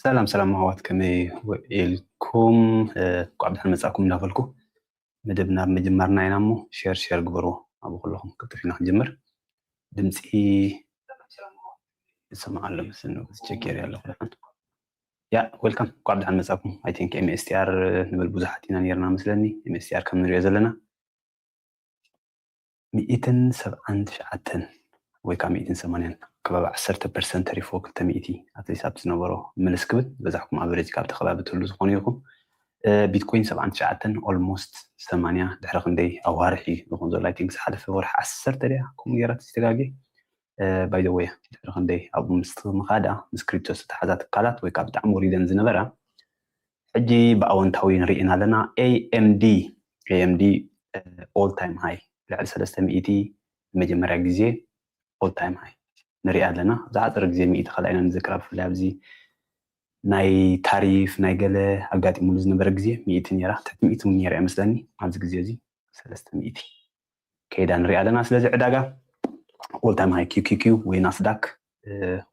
ሰላም ሰላም ኣሕዋት፣ ከመይ ውዒልኩም? እንኳዕ ብድሓን መጻእኩም እንዳበልኩ፣ መደብና ኣብ ምጅማርና ኢና እሞ፣ ሼር ሼር ግበርዎ። ኣብ ኩለኹም ቅልጥፍ ኢና ክንጅምር። ድምፂ ይሰማዕ ኣሎ መስለኒ፣ ቸክ ገይረ ኣለኹ። ደሓን። ያ፣ ዌልካም፣ እንኳዕ ብድሓን መጻእኩም። I think M S T R ንብል ብዙሓት ኢና ነይርና መስለኒ። M S T R ከም ንሪኦ ዘለና፣ ሚእትን ሰብዓን ትሽዓተን ወይ ከዓ ሚእትን ሰማንያን፣ ከባቢ ዓሰርተ ፐርሰንት ተሪፎ፣ ክልተ ሚእቲ ኣትሊስት ኣብቲ ዝነበሮ ምልስ ክብል ዝበዛሕኩም ኣቨሬጅ ካብቲ ከባቢ ትህሉ ዝኾኑ ኢኹም። ቢትኮይን ሰብዓን ትሽዓተን፣ ኦልሞስት ሰማንያ ድሕሪ ክንደይ ኣዋርሒ ዝኾን ዘሎ? I think ዝሓለፈ ወርሒ ዓሰርተ ድያ ከምኡ ገይራ ተስተጋጌ። ባይ ዘ ወይ፣ ድሕሪ ክንደይ ኣብኡ ምስ ምኻዳ ምስ ክሪፕቶ ዝተሓዛ ትካላት ወይ ከዓ ብጣዕሚ ወሪደን ዝነበራ ሕጂ ብኣወንታዊ ንሪእን ኣለና። A M D A M D all time high፣ ልዕሊ ሰለስተ ሚእቲ ንመጀመርያ ግዜ all time high ንሪኢ ኣለና። ዝሓፀረ ግዜ ሚእቲ ከላ ኢና ንዝክራ፣ ብፍላይ ኣብዚ ናይ ታሪፍ ናይ ገለ ኣጋጢሙሉ ዝነበረ ግዜ ሚእቲ ነይራ፣ ትሕቲ ሚእቲ እውን ነይራ እያ መስለኒ። ኣብዚ ግዜ እዚ ሰለስተ ሚእቲ ከይዳ ንሪኢ ኣለና። ስለዚ ዕዳጋ all time high፣ Q Q Q ወይ ናስዳክ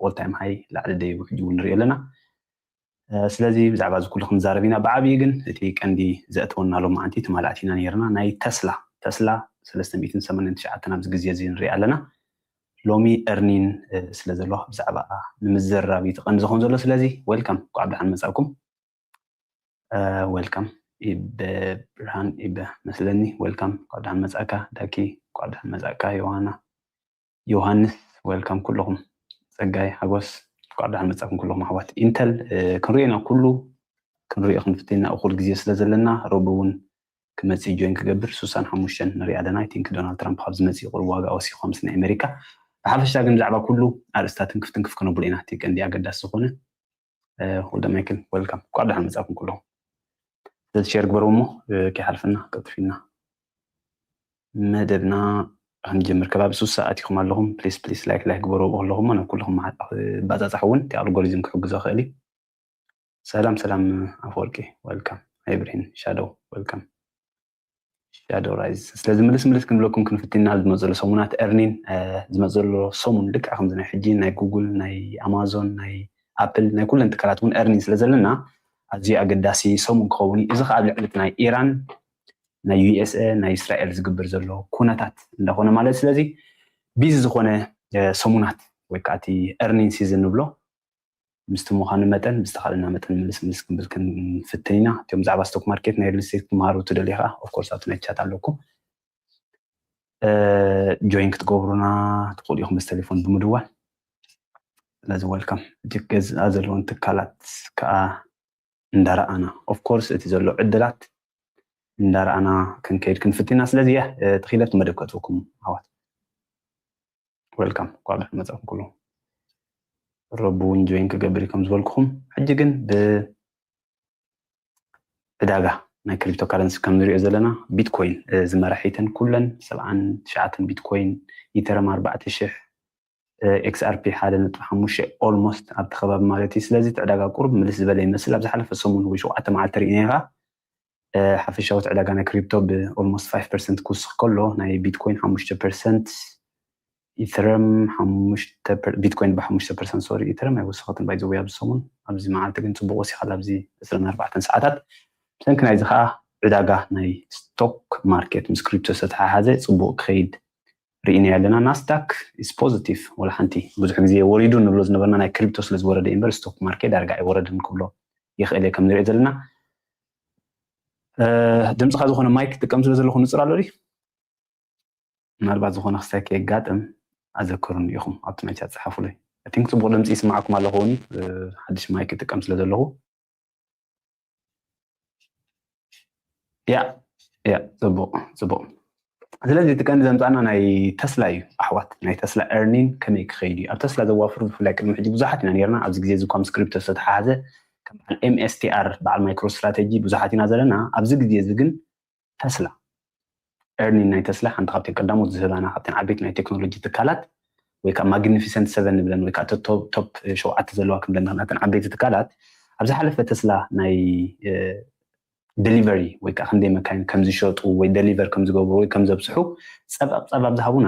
all time high ላዕሊ ደይቡ ሕጂ እውን ንሪኦ ኣለና። ስለዚ ብዛዕባ እዚ ኩሉ ክንዛረብ ኢና። ብዓብዪ ግን እቲ ቀንዲ ዘእተወና ሎማዓንቲ ትማል ኣቲና ነይርና፣ ናይ ተስላ፣ ተስላ ሰለስተ ሚእትን ሰማንያን ትሽዓተን ኣብዚ ግዜ እዚ ንሪኣ ኣለና። ሎሚ ኤርኒን ስለ ዘለዋ ብዛዕባ ንምዝራብ እዩ እቲ ቀንዲ ዝኾን ዘሎ። ስለዚ ዌልካም፣ እንኳዕ ብደሓን መጻእኩም። ዌልካም ኢበ፣ ብርሃን ኢበ መስለኒ። ዌልካም፣ እንኳዕ ብደሓን መጻእካ። ዳኪ፣ እንኳዕ ብደሓን መጻእካ። ዮሃና፣ ዮሃንስ፣ ዌልካም ኩለኹም። ጸጋይ ሓጎስ፣ እንኳዕ ብደሓን መጻእኩም ኩለኹም ኣሕዋት። ኢንተል ክንሪኦ ኢና፣ ኩሉ ክንሪኦ ክንፍትን ኢና፣ እኹል ግዜ ስለ ዘለና። ረቡዕ እውን ክመጽእ ጆይን ክገብር ሱሳን ሓሙሽተን ንሪኢ ኣለና። I think ዶናልድ ትራምፕ ካብ ዝመጽእ ቁሩብ ዋጋ ወሲኹ ምስ ናይ ኣሜሪካ። ብሓፈሻ ግን ብዛዕባ ኩሉ ኣርእስታት ትንክፍ ትንክፍ ክነብሎ ኢና። እቲ ቀንዲ ኣገዳሲ ዝኾነ ወልደ ማይክል፣ ዌልካም፣ እንኳዕ ብደሓን መጻእኩም ኩለኹም። ስለዚ ሼር ግበርዎ እሞ ከይሓልፈና ቀልጥፍ ኢልና መደብና ክንጀምር። ከባቢ ሱሳ ኣቲኹም ኣለኹም፣ ፕሊስ ፕሊስ ላይክ ላይክ ግበርዎ። ከለኹም ናብ ኩልኹም ባጻጻሕ እውን እቲ ኣልጎሪዝም ክሕግዞ ክእል እዩ። ሰላም ሰላም ኣፈወርቂ፣ ዌልካም። ኣይብርሂን ሻዶው፣ ዌልካም። ሻዶው ራይዝ። ስለዚ ምልስ ምልስ ክንብለኩም ክንፍትን ኢና። ዝመፅእ ዘሎ ሰሙናት ኤርኒን፣ ዝመፅእ ዘሎ ሰሙን ልክዕ ከምዚ ናይ ሕጂ ናይ ጉግል፣ ናይ ኣማዞን፣ ናይ ኣፕል፣ ናይ ኩለን ትካላት እውን ኤርኒን ስለ ዘለና ኣዝዩ ኣገዳሲ ሰሙን ክኸውን እዩ። እዚ ከዓ ኣብ ልዕሊ እቲ ናይ ኢራን፣ ናይ U S A፣ ናይ እስራኤል ዝግበር ዘሎ ኩነታት እንዳኾነ ማለት። ስለዚ ቢዚ ዝኾነ ሰሙናት ወይ ከዓ እቲ ኤርኒን ሲዝን ንብሎ ምስቲ ምዃኑ መጠን ብዝተኻእለና መጠን ምልስ ምልስ ክንብል ክንፍትን ኢና። እቲኦም ብዛዕባ ስቶክ ማርኬት ናይ ሪል ስቴት ክመሃሩ ትደልዩ ከዓ ኦፍኮርስ ኣብቲ ናይ ቻት ኣለኩም፣ ጆይን ክትገብሩና ትኽእሉ ኢኹም ምስ ቴሌፎን ብምድዋል። ስለዚ ዌልካም። እቲ ገዝኣ ዘለውን ትካላት ከዓ እንዳረኣና፣ ኦፍኮርስ እቲ ዘሎ ዕድላት እንዳረኣና ክንከይድ ክንፍትን ኢና። ስለዚ ያ እቲ ኪለት መደብ ከእትወኩም ኣሕዋት። ዌልካም፣ እንኳዕ ብደሓን መጻእኩም ኩሉ። ረቡ እውን ጆይን ክገብር እዩ ከም ዝበልኩኹም። ሕጂ ግን ብዕዳጋ ናይ ክሪፕቶ ካረንሲ ከም ንሪኦ ዘለና ቢትኮይን ዝመራሒተን ኩለን ሰብዓን ትሽዓተን ቢትኮይን፣ ኢተረም ኣርባዕተ ሽሕ፣ ኤክስኣርፒ ሓደ ነጥቢ ሓሙሽተ ኦልሞስት ኣብቲ ከባቢ ማለት እዩ። ስለዚ እቲ ዕዳጋ ቁሩብ ምልስ ዝበለ ይመስል። ኣብ ዝሓለፈ ሰሙን ወይ ሸውዓተ መዓልቲ ርኢና ኢኻ ሓፈሻዊ ዕዳጋ ናይ ክሪፕቶ ብኦልሞስት ፋይቭ ፐርሰንት ክውስኽ ከሎ ናይ ቢትኮይን ሓሙሽተ ፐርሰንት፣ ኢተረም ሓሙሽተ ቢትኮይን ብሓሙሽተ ፐርሰንት፣ ሶሪ፣ ኢተረም ኣይወሰኸትን ባይ ዘ ወይ ኣብዚ ሰሙን። ኣብዚ መዓልቲ ግን ጽቡቕ ወሲኻ ኣብዚ ዕስራን ኣርባዕተን ሰዓታት። ብሰንኪ ናይዚ ከዓ ዕዳጋ ናይ ስቶክ ማርኬት ምስ ክሪፕቶ ዝተተሓሓዘ ጽቡቕ ክኸይድ ርኢናዮ ኣለና። ናስዳክ ኢስ ፖዚቲቭ፣ ወላ ሓንቲ። ብዙሕ ግዜ ወሪዱ ንብሎ ዝነበርና ናይ ክሪፕቶ ስለ ዝወረደ እምበር ስቶክ ማርኬት ዳርጋ ኣይወረድን ክብሎ ይኽእል እየ ከም ንሪኦ ዘለና። ድምፅኻ ዝኾነ ማይክ ጥቀም ስለ ዘለኹ ንፅር ኣሎ ድዩ? ምናልባት ዝኾነ ክስታይ ከየጋጥም ኣዘክሩኒ ኢኹም ኣብቲ ናይ ቻት ጸሓፉለይ። I think ጽቡቕ ድምፂ ይስማዓኩም ኣለኹ እውን ሓድሽ ማይክ ይጥቀም ስለ ዘለኹ። ያ ያ፣ ጽቡቕ ጽቡቕ። ስለዚ እቲ ቀንዲ ዘምጻና ናይ ተስላ እዩ ኣሕዋት። ናይ ተስላ ኤርኒን ከመይ ክኸይድ እዩ? ኣብ ተስላ ዘዋፍሩ ብፍላይ ቅድሚ ሕጂ ብዙሓት ኢና ነርና። ኣብዚ ግዜ እዚ እኳ ምስ ክሪፕቶ ዝተተሓሓዘ ከም በዓል M S T R በዓል ማይክሮ ስትራተጂ ብዙሓት ኢና ዘለና። ኣብዚ ግዜ እዚ ግን ተስላ ኤርኒን ናይ ተስላ ሓንቲ ካብተን ቀዳሞት ዝህባና ካብተን ዓበይቲ ናይ ቴክኖሎጂ ትካላት ወይ ከዓ ማግኒፊሰንት ሰቨን ንብለን ወይ ከዓ ቶፕ ሸውዓተ ዘለዋ ክንብለን ናተን ዓበይቲ ትካላት ኣብ ዝሓለፈ ተስላ ናይ ዴሊቨሪ ወይ ከዓ ክንደይ መካይን ከም ዝሸጡ ወይ ደሊቨር ከም ዝገብሩ ወይ ከም ዘብፅሑ ፀብፃብ ፀብፃብ ዝሃቡና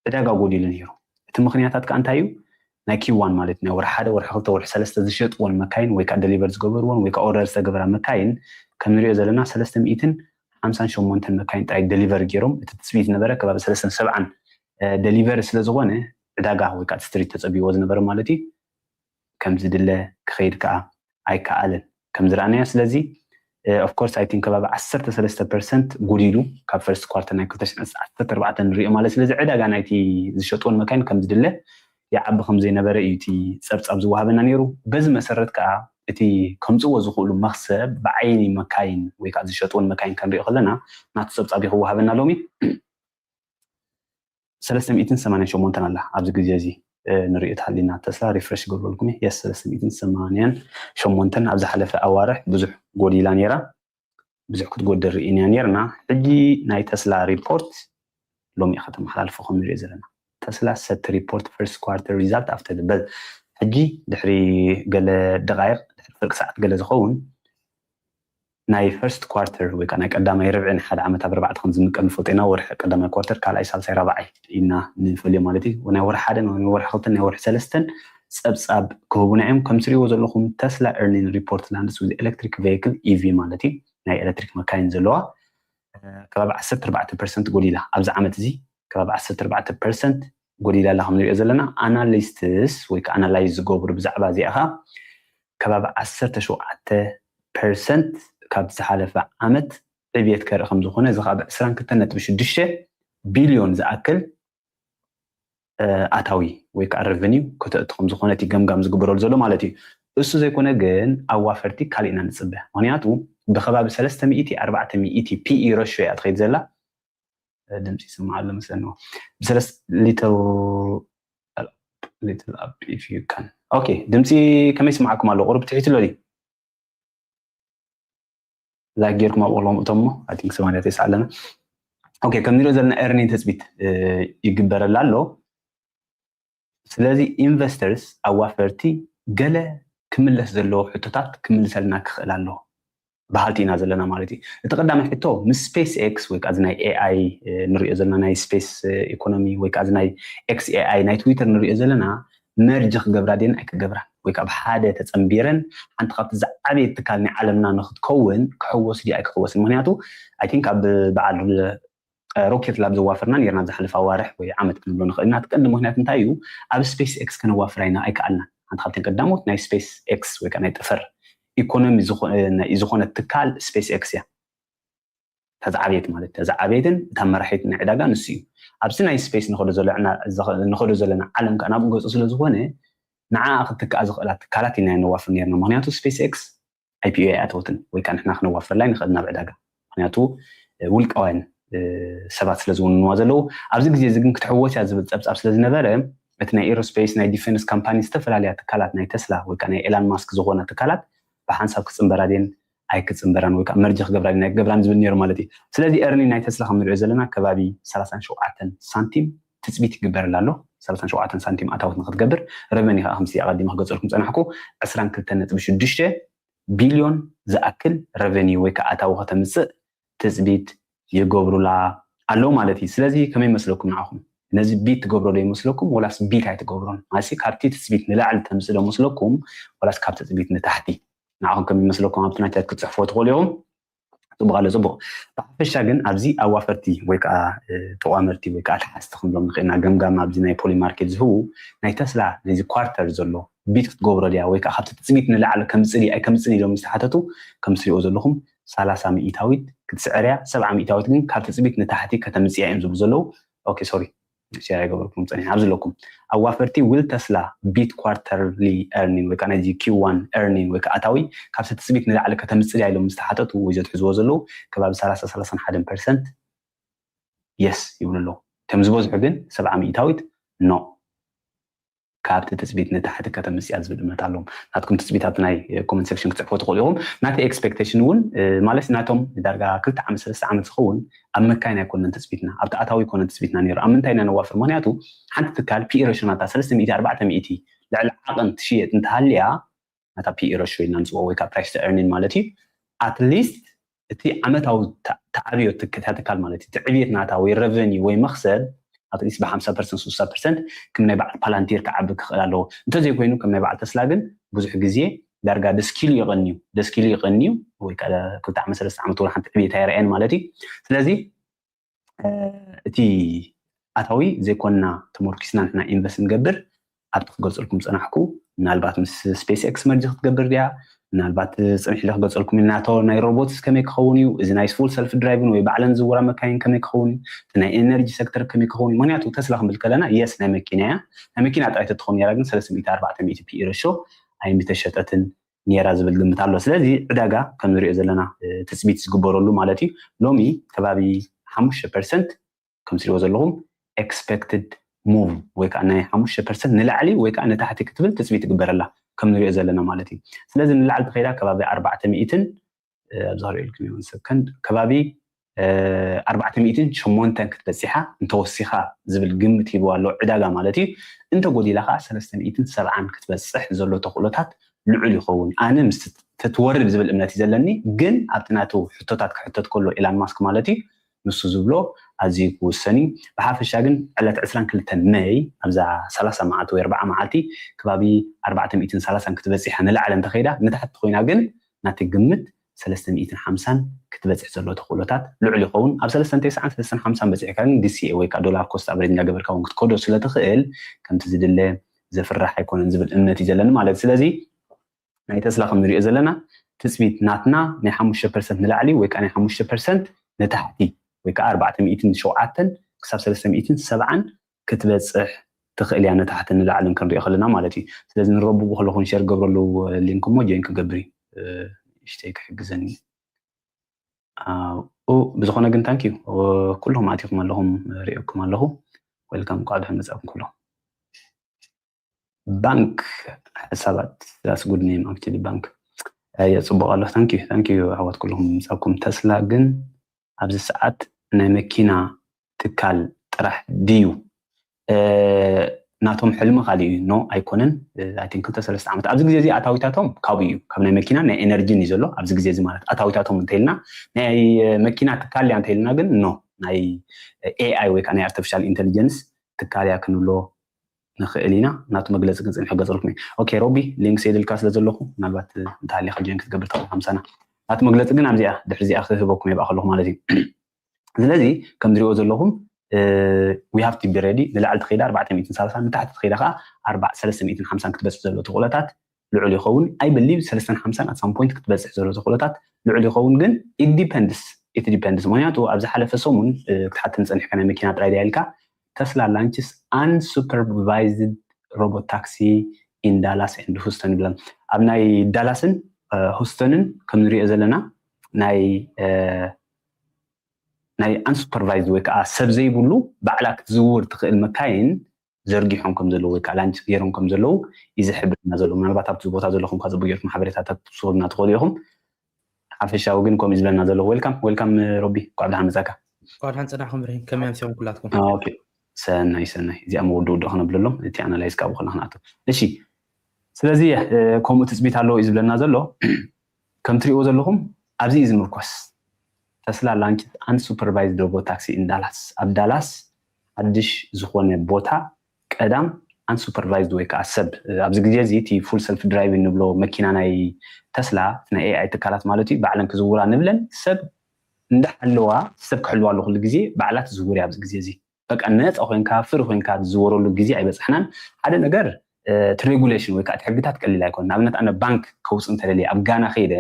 ዕዳጋ ጎዲሉ ነይሩ። እቲ ምክንያታት ከዓ እንታይ እዩ? ናይ ኪዋን ማለት ናይ ወርሒ ሓደ፣ ወርሒ ክልተ፣ ወርሒ ሰለስተ ዝሸጥዎን መካይን ወይ ከዓ ደሊቨር ዝገበርዎን ወይ ከዓ ኦርደር ዝተገበራ መካይን ከም ንሪኦ ዘለና ሰለስተ ሚእትን ሓምሳን ሸሞንተን መካይን ጥራይ ደሊቨር ገይሮም። እቲ ትፅቢት ዝነበረ ከባቢ ሰለስተን ሰብዓን ደሊቨር ስለ ዝኾነ ዕዳጋ ወይ ከዓ ስትሪት ተፀቢዎ ዝነበረ ማለት እዩ ከም ዝድለ ክኸይድ ከዓ ኣይከኣልን ከም ዝረኣናዮ። ስለዚ of course I think ከባቢ ዓሰርተ ሰለስተ ፐርሰንት ጎዲሉ ካብ ፈርስት ኳርተር ናይ ክልተ ሽሕን ዓሰርተ ኣርባዕተን ንሪኦ ማለት። ስለዚ ዕዳጋ ናይቲ ዝሸጥዎን መካይን ከም ዝድለ ይዓቢ ከም ዘይነበረ እዩ እቲ ፀብፃብ ዝወሃበና ነይሩ። በዚ መሰረት ከዓ እቲ ከምፅዎ ዝኽእሉ መኽሰብ ብዓይኒ መካይን ወይ ከዓ ዝሸጥዎን መካይን ከንሪኦ ከለና ናቱ ፀብፃብ ይክወሃበና ሎሚ። ሰለስተ ሚእትን ሰማንያን ሸሞንተን ኣላ ኣብዚ ግዜ እዚ ንሪኦ ተሃሊና ተስላ ሪፍረሽ ገብረልኩም የስ ሰለስተ ሚእትን ሰማንያን ሸሞንተን ኣብ ዝሓለፈ ኣዋርሕ ብዙሕ ጎዲላ ነይራ። ብዙሕ ክትጎድል ርኢና ነርና። ሕጂ ናይ ተስላ ሪፖርት ሎሚ ኢኻ ተመሓላልፎ ከም ንሪኦ ዘለና። ተስላ set report first quarter result after the bell። ሕጂ ድሕሪ ገለ ደቃይቕ ድሕሪ ፍርቂ ሰዓት ገለ ዝኸውን ናይ ፈርስት ኳርተር ወይ ከዓ ናይ ቀዳማይ ርብዒ ናይ ሓደ ዓመት ኣብ ኣርባዕተ ከም ዝምቀል ንፈልጦ ኢና። ወርሒ ቀዳማይ ኳርተር ካልኣይ ሳልሳይ ራብዓይ ኢልና ንፈልዮ ማለት እዩ። ናይ ወርሒ ሓደ ናይ ወርሒ ክልተን ናይ ወርሒ ሰለስተን ፀብፃብ ክህቡና እዮም። ከም ትሪእዎ ዘለኹም ተስላ earning report lands with electric vehicle EV ማለት እዩ ናይ ኤሌክትሪክ መካይን ዘለዋ ከባቢ ዓሰርተ ኣርባዕተ ፐርሰንት ጎዲላ ኣብዚ ዓመት እዚ ከባቢ ዓሰርተ ኣርባዕተ ፐርሰንት ጎዲላ ኣላ ከም ንሪኦ ዘለና። ኣናሊስትስ ወይ ከዓ ኣናላይዝ ዝገብሩ ብዛዕባ እዚኣ ከዓ ከባቢ ዓሰርተ ሸውዓተ ፐርሰንት ካብ ዝሓለፈ ዓመት ዕብየት ከርኢ ከም ዝኾነ እዚ ከዓ ብ ዕስራን ክልተን ነጥቢ ሽዱሽተ ቢልዮን ዝኣክል ኣታዊ ወይ ከዓ ረቨኒው ከተእቱ ከም ዝኾነ እቲ ገምጋም ዝግበረሉ ዘሎ ማለት እዩ። እሱ ዘይኮነ ግን ኣዋፈርቲ ካሊእ ኢና ንፅበ። ምክንያቱ ብከባቢ ሰለስተ ሚእቲ ኣርባዕተ ሚእቲ ፒኢ ረሾ እያ ትኸይድ ዘላ። ድምፂ ይስማዕ ኣሎ መስለኒ። ብሰለስተ little little up if you can okay ድምፂ ከመይ ይስማዓኩም ኣሎ? ቁሩብ ትሒቱ ኣሎ ድዩ? ላይክ ጌርኩም ኣብኡ ለምእቶም እሞ I think ሰማንያ ተስዓ ኣለና። ኦኬ ከም ንሪኦ ዘለና earning ትፅቢት ይግበረላ ኣሎ። ስለዚ ኢንቨስተርስ ኣዋፈርቲ ገለ ክምለስ ዘለዎ ሕቶታት ክምልሰልና ክኽእል ኣለዎ በሃልቲ ኢና ዘለና ማለት እዩ። እቲ ቀዳማይ ሕቶ ምስ ስፔስ ኤክስ ወይ ከዓ ናይ ኤኣይ ንሪኦ ዘለና ናይ ስፔስ ኢኮኖሚ ወይ ከዓ ናይ ኤክስ ኤኣይ ናይ ትዊተር ንሪኦ ዘለና መርጅ ክገብራ ድን ኣይክገብራን ወይ ከዓ ብሓደ ተፀንቢረን ሓንቲ ካብቲ ዝዓበየ ትካል ናይ ዓለምና ንክትከውን ክሕወስ ድዩ ኣይክሕወስን? ምክንያቱ I think ኣብ በዓል ሮኬት ላብ ዘዋፈርና ነርና ዝሓለፈ ኣዋርሕ ወይ ዓመት ክንብሎ ንኽእል ኢና። እቲ ቀንዲ ምክንያት እንታይ እዩ? ኣብ ስፔስ ኤክስ ከነዋፍራ ኢና ኣይከኣልናን። ሓንቲ ካብተን ቀዳሞት ናይ ስፔስ ኤክስ ወይ ከዓ ናይ ጠፈር ኢኮኖሚ ዝኾነት ትካል ስፔስ ኤክስ እያ። እታ ዝዓበየት ማለት እታ ዝዓበየትን እታ መራሒት ናይ ዕዳጋ ንሱ እዩ። ኣብዚ ናይ ስፔስ ንኸዶ ዘለና ዓለም ከዓ ናብኡ ገፁ ስለ ዝኾነ ንዓ ክትክኣ ዝኽእላ ትካላት ኢና ነዋፍር ነርና። ምክንያቱ ስፔስ ኤክስ ኣይፒኦ ኣይኣተወትን ወይ ከዓ ንሕና ክነዋፍረላ ይንኽእል ናብ ዕዳጋ ምክንያቱ ውልቃውያን ሰባት ስለ ዝውንንዋ ዘለዉ ኣብዚ ግዜ እዚ ግን ክትሕወስ እያ ዝብል ፀብፃብ ስለ ዝነበረ እቲ ናይ ኤሮስፔስ ናይ ዲፌንስ ካምፓኒ ዝተፈላለያ ትካላት ናይ ተስላ ወይ ከዓ ናይ ኤላን ማስክ ዝኾና ትካላት ብሓንሳብ ክፅንበራ ድን ኣይክፅንበራን ወይ ከዓ መርጅ ክገብራ ድን ኣይክገብራን ዝብል ነይሩ ማለት እዩ። ስለዚ earning ናይ ተስላ ከም ንሪኦ ዘለና ከባቢ ሰላሳን ሸውዓተን ሳንቲም ትፅቢት ይግበረላ ኣሎ። ሰላሳን ሸውዓተን ሳንቲም ኣታወት ንክትገብር ረቨኒ ከዓ ከምዚ ኣቀዲመ ክገልፀልኩም ፀናሕኩ ዕስራን ክልተን ነጥቢ ሽዱሽተ ቢልዮን ዝኣክል ረቨኒ ወይ ከዓ ኣታዊ ከተምፅእ ትፅቢት ይገብሩላ ኣለዉ ማለት እዩ። ስለዚ ከመይ መስለኩም ንዓኹም ነዚ ቢት ትገብሮ ዶ ይመስለኩም ወላስ ቢት ኣይትገብሮን? ማለት ካብቲ ትፅቢት ንላዕሊ ተምፅእ ዶ መስለኩም ወላስ ካብ ትፅቢት ንታሕቲ? ንዓኹም ከም ይመስለኩም ኣብቲ ናይ ቻት ክትፅሕፍዎ ትኽእሉ ኢኹም። ፅቡቅ ኣሎ ፅቡቅ። ብሓፈሻ ግን ኣብዚ ኣዋፈርቲ ወይ ከዓ ተቋመርቲ ወይ ከዓ ተሓዝቲ ክንብሎም ንኽእልና ገምጋም ኣብዚ ናይ ፖሊ ማርኬት ዝህቡ ናይ ተስላ ናይዚ ኳርተር ዘሎ ቢት ክትገብሮ ድያ ወይ ከዓ ካብቲ ትፅቢት ንላዕሊ ከምፅእ ድያ ኣይከምፅን ኢሎም ዝተሓተቱ ከም ትሪኦ ዘለኹም ሰላሳ ሚእታዊት ክትስዕር እያ። ሰብዓ ሚእታዊት ግን ካብ ትፅቢት ንታሕቲ ከተምፅእ እያ እዮም ዝብሉ ዘለዉ። ኦኬ ሶሪ ሸር ኣይገበርኩም ፀኒሕ ኣብዚ ኣለኩም ኣዋፈርቲ will Tesla beat quarterly earning ወይ ከዓ ናይዚ ኪው ዋን earning ወይ ከዓ ኣታዊ ካብቲ ትፅቢት ንላዕሊ ከተምፅእ ድያ ኢሎም ዝተሓተቱ ወይ ዘትሕዝዎ ዘለዉ ከባቢ ሰላሳ ሰላሳን ሓደን ፐርሰንት የስ ይብሉ ኣለዉ። እቶም ዝበዝሑ ግን ሰብዓ ሚእታዊት ኖ ካብቲ ትፅቢት ንታሕቲ ከተምፅእ እያ ዝብል እምነት ኣለዎም። ናትኩም ትፅቢት ኣብቲ ናይ ኮመንት ሴክሽን ክትፅሕፎ ትኽእሉ ኢኹም። ናተይ ኤክስፔክቴሽን እውን ማለት ናቶም ዳርጋ ክልተ ዓመት ሰለስተ ዓመት ዝኸውን ኣብ መካይን ኣይኮነን ትፅቢትና ኣብቲ ኣታዊ ኣይኮነን ትፅቢትና ነይሩ። ኣብ ምንታይ ኢና ነዋፍር? ምክንያቱ ሓንቲ ትካል ፒኢ ሬሾ ናታ ሰለስተ ሚእቲ ኣርባዕተ ሚእቲ ልዕሊ ዓቐን ትሽየጥ እንተሃልያ ናታ ፒኢ ሬሾ ኢልና ንፅውዖ ወይ ከዓ price to earning ማለት እዩ። ኣትሊስት እቲ ዓመታዊ ተዓብዮ እታ ትካል ማለት እዩ እቲ ዕብየት ናታ ወይ ረቨኒ ወይ መክሰብ ኣትሊስት ብ50 ፐርሰንት 60 ፐርሰንት ከም ናይ በዓል ፓላንቲር ክዓቢ ክኽእል ኣለዎ። እንተዘይኮይኑ ከም ናይ በዓል ተስላ ግን ብዙሕ ግዜ ዳርጋ ደስኪሉ ይቐንዩ ደስኪሉ ይቐንዩ ወይ ከዓ ክልተ ዓመት ሰለስተ ዓመት ወላ ሓንቲ ዕቤት ኣይረኣየን ማለት እዩ። ስለዚ እቲ ኣታዊ ዘይኮንና ተመርኪስና ንሕና ኢንቨስት ንገብር ኣብቲ ክገልፀልኩም ፀናሕኩ ምናልባት ምስ ስፔስ ኤክስ መርጅ ክትገብር ድያ ምናልባት ፅንሕ ኢለ ክገልፀልኩም ናቶ ናይ ሮቦትስ ከመይ ክኸውን እዩ እዚ ናይ ፉል ሰልፍ ድራይቭን ወይ ባዕለን ዝውራ መካይን ከመይ ክኸውን እዩ ናይ ኤነርጂ ሴክተር ከመይ ክኸውን እዩ ምክንያቱ ተስላ ክንብል ከለና የስ ናይ መኪና እያ ናይ መኪና ጥራይ ተትኸውን ነራ ግን 340 ፒ ረሾ ኣይምተሸጠትን ነራ ዝብል ግምት ኣሎ ስለዚ ዕዳጋ ከም ንሪኦ ዘለና ትፅቢት ዝግበረሉ ማለት እዩ ሎሚ ከባቢ ሓሙሽተ ፐርሰንት ከም ትሪእዎ ዘለኹም ኤክስፔክትድ ሙቭ ወይ ከዓ ናይ ሓሙሽተ ፐርሰንት ንላዕሊ ወይ ከዓ ንታሕቲ ክትብል ትፅቢት ትግበረላ ከም ንሪኦ ዘለና ማለት እዩ ስለዚ ንላዕሊ ተኸይዳ ከባቢ ኣርባዕተ ሚእትን ኣብዚ ክሪኦ ኢልኩም ሰከንድ ከባቢ ኣርባዕተ ሚእትን ሸሞንተን ክትበፂሓ እንተወሲኻ ዝብል ግምት ሂቡ ኣሎ ዕዳጋ ማለት እዩ እንተጎዲላ ከዓ ሰለስተ ሚእትን ሰብዓን ክትበፅሕ ዘሎ ተኽእሎታት ልዑል ይኸውን ኣነ ምስ ተትወርድ ዝብል እምነት እዩ ዘለኒ ግን ኣብቲ ናቱ ሕቶታት ክሕተት ከሎ ኢላን ማስክ ማለት እዩ ንሱ ዝብሎ ኣዝዩ ክውሰን እዩ ብሓፈሻ ግን ዕለት ዕስራን ክልተን መይ ኣብዛ ሰላሳ መዓልቲ ወይ ኣርባዓ መዓልቲ ከባቢ ኣርባዕተ ሚእትን ሰላሳን ክትበፂሕ ንላዕሊ እንተኸይዳ ንታሕቲ ኮይና ግን ናቲ ግምት ሰለስተ ሚእትን ሓምሳን ክትበፅሕ ዘሎ ተኽእሎታት ልዑል ይኸውን ኣብ ሰለስተ ተስዓን ሰለስተ ሓምሳን በፂሕካ ግን ዲሲኤ ወይ ከዓ ዶላር ኮስት ኣቨሬጅ እንዳገበርካ እውን ክትከዶ ስለትኽእል ከምቲ ዝድለ ዘፍራሕ ኣይኮነን ዝብል እምነት እዩ ዘለኒ ማለት ስለዚ ናይ ተስላ ከም ንሪኦ ዘለና ትፅቢት ናትና ናይ ሓሙሽተ ፐርሰንት ንላዕሊ ወይ ከዓ ናይ ሓሙሽተ ፐርሰንት ንታሕቲ ወይ ከዓ ኣርባዕተ ሚእትን ሸውዓተን ክሳብ ሰለስተ ሚእትን ሰብዓን ክትበፅሕ ትኽእል እያ ንታሕቲ ንላዕልን ክንሪኦ ከለና ማለት እዩ ስለዚ ንረብኡ ከለኹን ሸር ገብረሉ ሊንክ እሞ ጆይን ክገብር እዩ እሽተይ ክሕግዘኒ ብዝኾነ ግን ታንኪዩ ኩልኹም ኣቲኹም ኣለኹም ሪኦኩም ኣለኹ ወልካም ቋዕ ድሕን መፃእኩም ኩሎ ባንክ ሕሳባት that's good name actually ባንክ የፅቡቅ ኣሎ ታንኪዩ ታንኪዩ ኣሕዋት ኩልኹም ምፃኩም ተስላ ግን ኣብዚ ሰዓት ናይ መኪና ትካል ጥራሕ ድዩ ናቶም ሕልሚ ካሊእ እዩ ኖ ኣይኮነን ኣይ ቲንክ ክልተ ሰለስተ ዓመት ኣብዚ ግዜ እዚ ኣታዊታቶም ካብኡ እዩ ካብ ናይ መኪና ናይ ኤነርጂን እዩ ዘሎ ኣብዚ ግዜ እዚ ማለት ኣታዊታቶም እንተይልና ናይ መኪና ትካል እያ እንተይልና ግን ኖ ናይ ኤኣይ ወይ ከዓ ናይ ኣርቲፊሻል ኢንቴሊጀንስ ትካል እያ ክንብሎ ንኽእል ኢና ናቱ መግለፂ ግን ፅንሕ ገፀልኩም እዩ ኦኬ ሮቢ ሊንክ ሰይድልካ ስለ ዘለኹ ምናልባት እንተሃሊካ ጆይን ክትገብር ትኽእል ሃምሳና ናቱ መግለፂ ግን ኣብዚኣ ድሕሪ እዚኣ ክህበኩም የብኣ ከለኹ ማለት እዩ ስለዚ ከም ዝሪኦ ዘለኹም we have to be ready ንላዕሊ ተኸይዳ ኣርባዕተ ሚእትን ሰላሳ ንታሕቲ ተኸይዳ ከዓ ኣርባ ሰለስተ ሚእትን ሓምሳን ክትበፅሕ ዘሎ ተኽእሎታት ልዑል ይኸውን I believe ሰለስተን ሓምሳን at some point ክትበፅሕ ዘሎ ተኽእሎታት ልዑል ይኸውን ግን it depends it depends ምክንያቱ ኣብ ዝሓለፈ ሰሙን ክትሓተኒ ፀኒሕካ ናይ መኪና ጥራይ ድያ ኢልካ Tesla launches unsupervised robot taxi in Dallas and Houston ይብለን ኣብ ናይ ዳላስን ሁስተንን ከም ንሪኦ ዘለና ናይ ናይ unsupervised ወይ ከዓ ሰብ ዘይብሉ ባዕላ ክትዝውር ትኽእል መካይን ዘርጊሖም ከም ዘለዉ ወይ ከዓ ላንች ገይሮም ከም ዘለዉ እዩ ዝሕብርና ዘሎ ምናልባት ኣብቲ ቦታ ዘለኹም ካብ ፅቡቅ ጌርኩም ሓበሬታታት ትስሩልና ትኽእሉ ኢኹም ሓፈሻዊ ግን ከምኡ ዝብለና ዘሎ welcome welcome ሮቢ ኳዕ ደሓን መፃካ ኳዕ ደሓን ፀናሕኩም ብርሂን ከመይ ኣምሲኹም ኩላትኩም ሰናይ ሰናይ እዚኣ መወዲ ውድእ ክነብለሎም እቲ ኣናላይዝ ካብኡ ከና ክንኣቶ እሺ ስለዚ ከምኡ ትፅቢት ኣለዎ እዩ ዝብለና ዘሎ ከም ትሪእዎ ዘለኹም ኣብዚ እዩ ዝምርኮስ Tesla launches unsupervised robot taxi in Dallas ኣብ ዳላስ ሓድሽ ዝኾነ ቦታ ቀዳም unsupervised ወይ ከዓ ሰብ ኣብዚ ግዜ እዚ እቲ full self drive እንብሎ መኪና ናይ ተስላ ናይ ኤኣይ ትካላት ማለት እዩ ባዕለን ክዝውራ ንብለን ሰብ እንዳሓለዋ ሰብ ክሕልዋ ኣሎ ኩሉ ግዜ ባዕላ ትዝውር ኣብዚ ግዜ እዚ በቃ ነፃ ኮይንካ ፍሪ ኮይንካ ዝዝወረሉ ግዜ ኣይበፃሕናን ሓደ ነገር እቲ ሬጉሌሽን ወይ ከዓ እቲ ሕግታት ቀሊል ኣይኮን ንኣብነት ኣነ ባንክ ከውፅእ እንተደልየ ኣብ ጋና ከይደ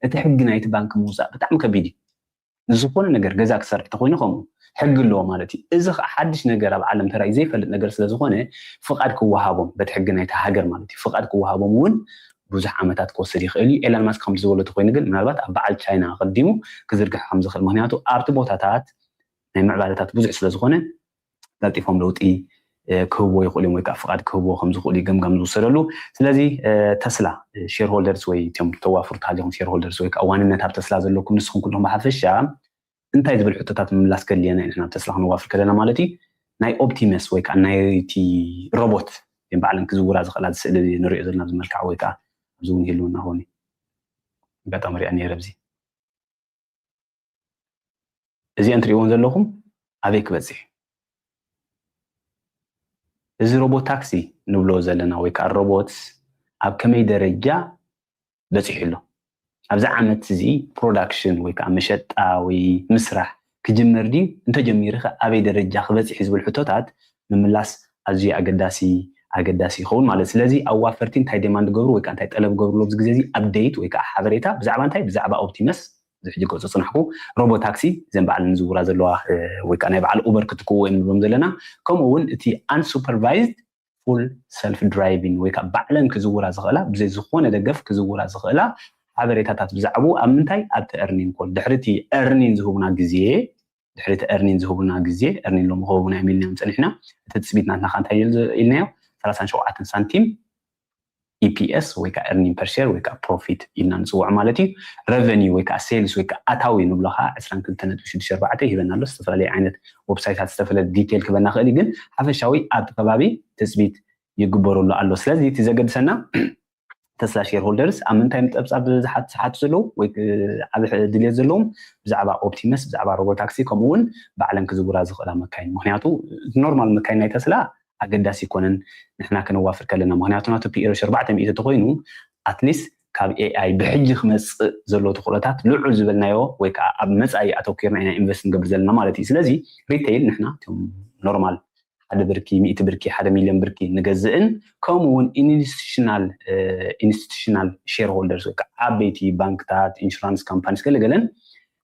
እቲ ሕጊ ናይቲ ባንክ ምውፃእ ብጣዕሚ ከቢድ እዩ ዝኾነ ነገር ገዛ ክሰርሕ ተኮይኑ ከምኡ ሕጊ ኣለዎ ማለት እዩ እዚ ከዓ ሓድሽ ነገር ኣብ ዓለም ተራይ ዘይፈልጥ ነገር ስለዝኮነ ፍቃድ ክወሃቦም በቲ ሕጊ ናይቲ ሃገር ማለት እዩ ፍቃድ ክወሃቦም እውን ብዙሕ ዓመታት ክወስድ ይኽእል እዩ ኤላን ማስክ ከምቲ ዝበሎ ተኮይኑ ግን ምናልባት ኣብ በዓል ቻይና ኣቀዲሙ ክዝርግሕ ከምዝኽእል ምክንያቱ ኣብቲ ቦታታት ናይ ምዕባለታት ብዙሕ ስለዝኾነ ቀልጢፎም ለውጢ ክህብዎ ይኽእሉ እዮም ወይ ከዓ ፍቃድ ክህብዎ ከም ዝኽእሉ ገምጋም ዝውሰደሉ ስለዚ ተስላ ሼርሆልደርስ ወይ እቶም ተዋፍሩ ተሃሊኹም ሼርሆልደርስ ወይ ከዓ ዋንነት ኣብ ተስላ ዘለኩም ንስኹም ኩልኹም ብሓፈሻ እንታይ ዝብል ሕቶታት ምምላስ ከድልየና እዩ ንሕና ተስላ ክንዋፍር ከለና ማለት እዩ ናይ ኦፕቲመስ ወይ ከዓ ናይቲ ሮቦት እም በዓለን ክዝውራ ዝኽእላ ስእሊ ንሪኦ ዘለና ኣብዚ መልክዓ ወይ ከዓ ኣብዚ እውን ይህልውና ኾኒ ኣጋጣሚ ሪኣ ነይረ ኣብዚ እዚአን ትሪእዎን ዘለኹም ኣበይ ክበፅሕ እዚ ሮቦት ታክሲ ንብሎ ዘለና ወይ ከዓ ሮቦት ኣብ ከመይ ደረጃ በፂሑ ኣሎ? ኣብዚ ዓመት እዚ ፕሮዳክሽን ወይ ከዓ መሸጣ ወይ ምስራሕ ክጅመር ድዩ? እንተጀሚሩ ከ ኣበይ ደረጃ ክበፅሕ እዩ ዝብል ሕቶታት ምምላስ ኣዝዩ ኣገዳሲ ኣገዳሲ ይኸውን ማለት። ስለዚ ኣዋፈርቲ እንታይ ዴማንድ ገብሩ ወይ ከዓ እንታይ ጠለብ ገብሩ ኣብዚ ግዜ እዚ ኣፕዴት ወይ ከዓ ሓበሬታ ብዛዕባ እንታይ? ብዛዕባ ኦፕቲመስ ዝሕጂ ገጹ ጽናሕኩ ሮቦ ታክሲ ዘን በዓል ንዝውራ ዘለዋ ወይ ከዓ ናይ በዓል ኡበር ክትክዎ እዮም ንብሎም ዘለና። ከምኡ እውን እቲ unsupervised full self driving ወይ ከዓ ባዕለን ክዝውራ ዝኽእላ ብዘይ ዝኾነ ደገፍ ክዝውራ ዝኽእላ ሓበሬታታት ብዛዕባኡ ኣብ ምንታይ ኣብቲ earning call ድሕሪ እቲ earning ዝህቡና ግዜ ድሕሪ እቲ earning ዝህቡና ግዜ earning ሎሚ ክህቡና እዮም ኢልና እዮም ጸኒሕና። እቲ ትጽቢት ናትና ከ እንታይ ኢልናዮ? ሰላሳን ሸውዓተን ሳንቲም ኢፒኤስ ወይ ከዓ earning per share ወይ ከዓ ፕሮፊት ኢልና ንፅውዖ ማለት እዩ። ረቨኒ ወይ ከዓ ሴልስ ወይ ከዓ ኣታዊ ንብሎ ከዓ ዕስራን ክልተን ነጥቢ ሽዱሽተ ኣርባዕተ ይህበና ኣሎ። ዝተፈላለዩ ዓይነት ዌብሳይታት ዝተፈላለየ ዲቴል ክህበና ክእል እዩ፣ ግን ሓፈሻዊ ኣብቲ ከባቢ ትፅቢት ይግበረሉ ኣሎ። ስለዚ እቲ ዘገድሰና ተስላ ሼር ሆልደርስ ኣብ ምንታይ ምጠብፃብ ዝሓት- ዝሓቱ ዘለዉ ወይ ዓብ ድልየት ዘለዎም ብዛዕባ ኦፕቲመስ ብዛዕባ ሮቦታክሲ ከምኡ እውን ባዕለን ክዝውራ ዝኽእላ መካይን። ምክንያቱ ኖርማል መካይን ናይ ተስላ ኣገዳሲ ይኮነን ንሕና ከነዋፍር ከለና። ምክንያቱ ናቱ ፒኤሮ ሸርባዕተ ሚእቲ ተኮይኑ ኣትሊስት ካብ ኤኣይ ብሕጂ ክመፅእ ዘሎ ተክእሎታት ልዑል ዝበልናዮ ወይ ከዓ ኣብ መፃኢ ኣተኪርና ኢና ኢንቨስት ንገብር ዘለና ማለት እዩ። ስለዚ ሪቴይል ንሕና እቶም ኖርማል ሓደ ብርኪ ሚእቲ ብርኪ ሓደ ሚልዮን ብርኪ ንገዝእን ከምኡ እውን ኢንስቲቱሽናል ኢንስቲቱሽናል ሼር ሆልደርስ ወይ ከዓ ዓበይቲ ባንክታት ኢንሹራንስ ካምፓኒስ ገለገለን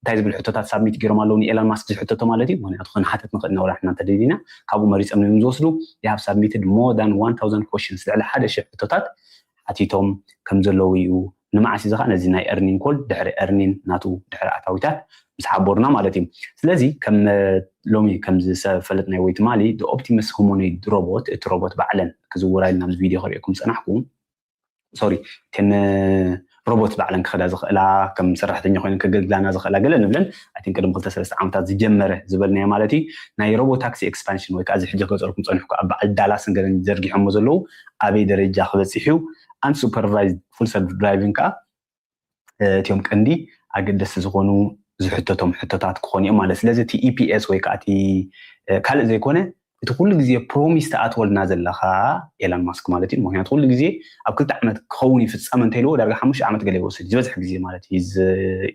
እንታይ ዝብል ሕቶታት ሳብሚት ገይሮም ኣለዉ ንኤላን ማስክ ዝሕተቶ ማለት እዩ። ምክንያቱ ክንሓተት ንኽእል ኢና ወላ ንሕና እንተደሊና ካብኡ መሪፆም እዮም ዝወስዱ። They have submitted more than one thousand questions ልዕሊ ሓደ ሽሕ ሕቶታት ሓቲቶም ከም ዘለዉ እዩ። ንመዓስ እዚ ከዓ ነዚ ናይ earning call ድሕሪ earning ናቱ ድሕሪ ኣታዊታት ምስ ሓበሩና ማለት እዩ። ስለዚ ከም ሎሚ ከም ዝፈለጥናዮ ወይ ትማሊ ኦፕቲመስ ሁሞኖይድ ሮቦት እቲ ሮቦት ባዕለን ክዝውራ ኢልና ኣብዚ ቪድዮ ክሪእኩም ዝፀናሕኩ ሶሪ ከም ሮቦት ባዕለን ክኸዳ ዝኽእላ ከም ሰራሕተኛ ኮይነን ከገልግላና ዝኽእላ ገለ ንብለን ኣይ ቲንክ ቅድሚ ክልተ ሰለስተ ዓመታት ዝጀመረ ዝበልናዮ ማለት እዩ። ናይ ሮቦ ታክሲ ኤክስፓንሽን ወይ ከዓ እዚ ሕጂ ክገፀልኩም ፀኒሕኩ ኣብ በዓል ዳላስን ገለን ዘርጊሖሞ ዘለዉ ኣበይ ደረጃ ክበፅሕ እዩ። Unsupervised full self driving ከዓ እቲኦም ቀንዲ ኣገደስቲ ዝኾኑ ዝሕተቶም ሕቶታት ክኾኑ እዮም ማለት። ስለዚ እቲ ኢፒኤስ ወይ ከዓ እቲ ካልእ ዘይኮነ እቲ ኩሉ ግዜ ፕሮሚስ ትኣትወልና ዘለኻ ኤላን ማስክ ማለት እዩ። ምክንያቱ ኩሉ ግዜ ኣብ ክልተ ዓመት ክኸውን ይፍፀም እንተኢልዎ ዳርጋ ሓሙሽተ ዓመት ገለ ይወስድ ዝበዝሕ ግዜ ማለት እዩ።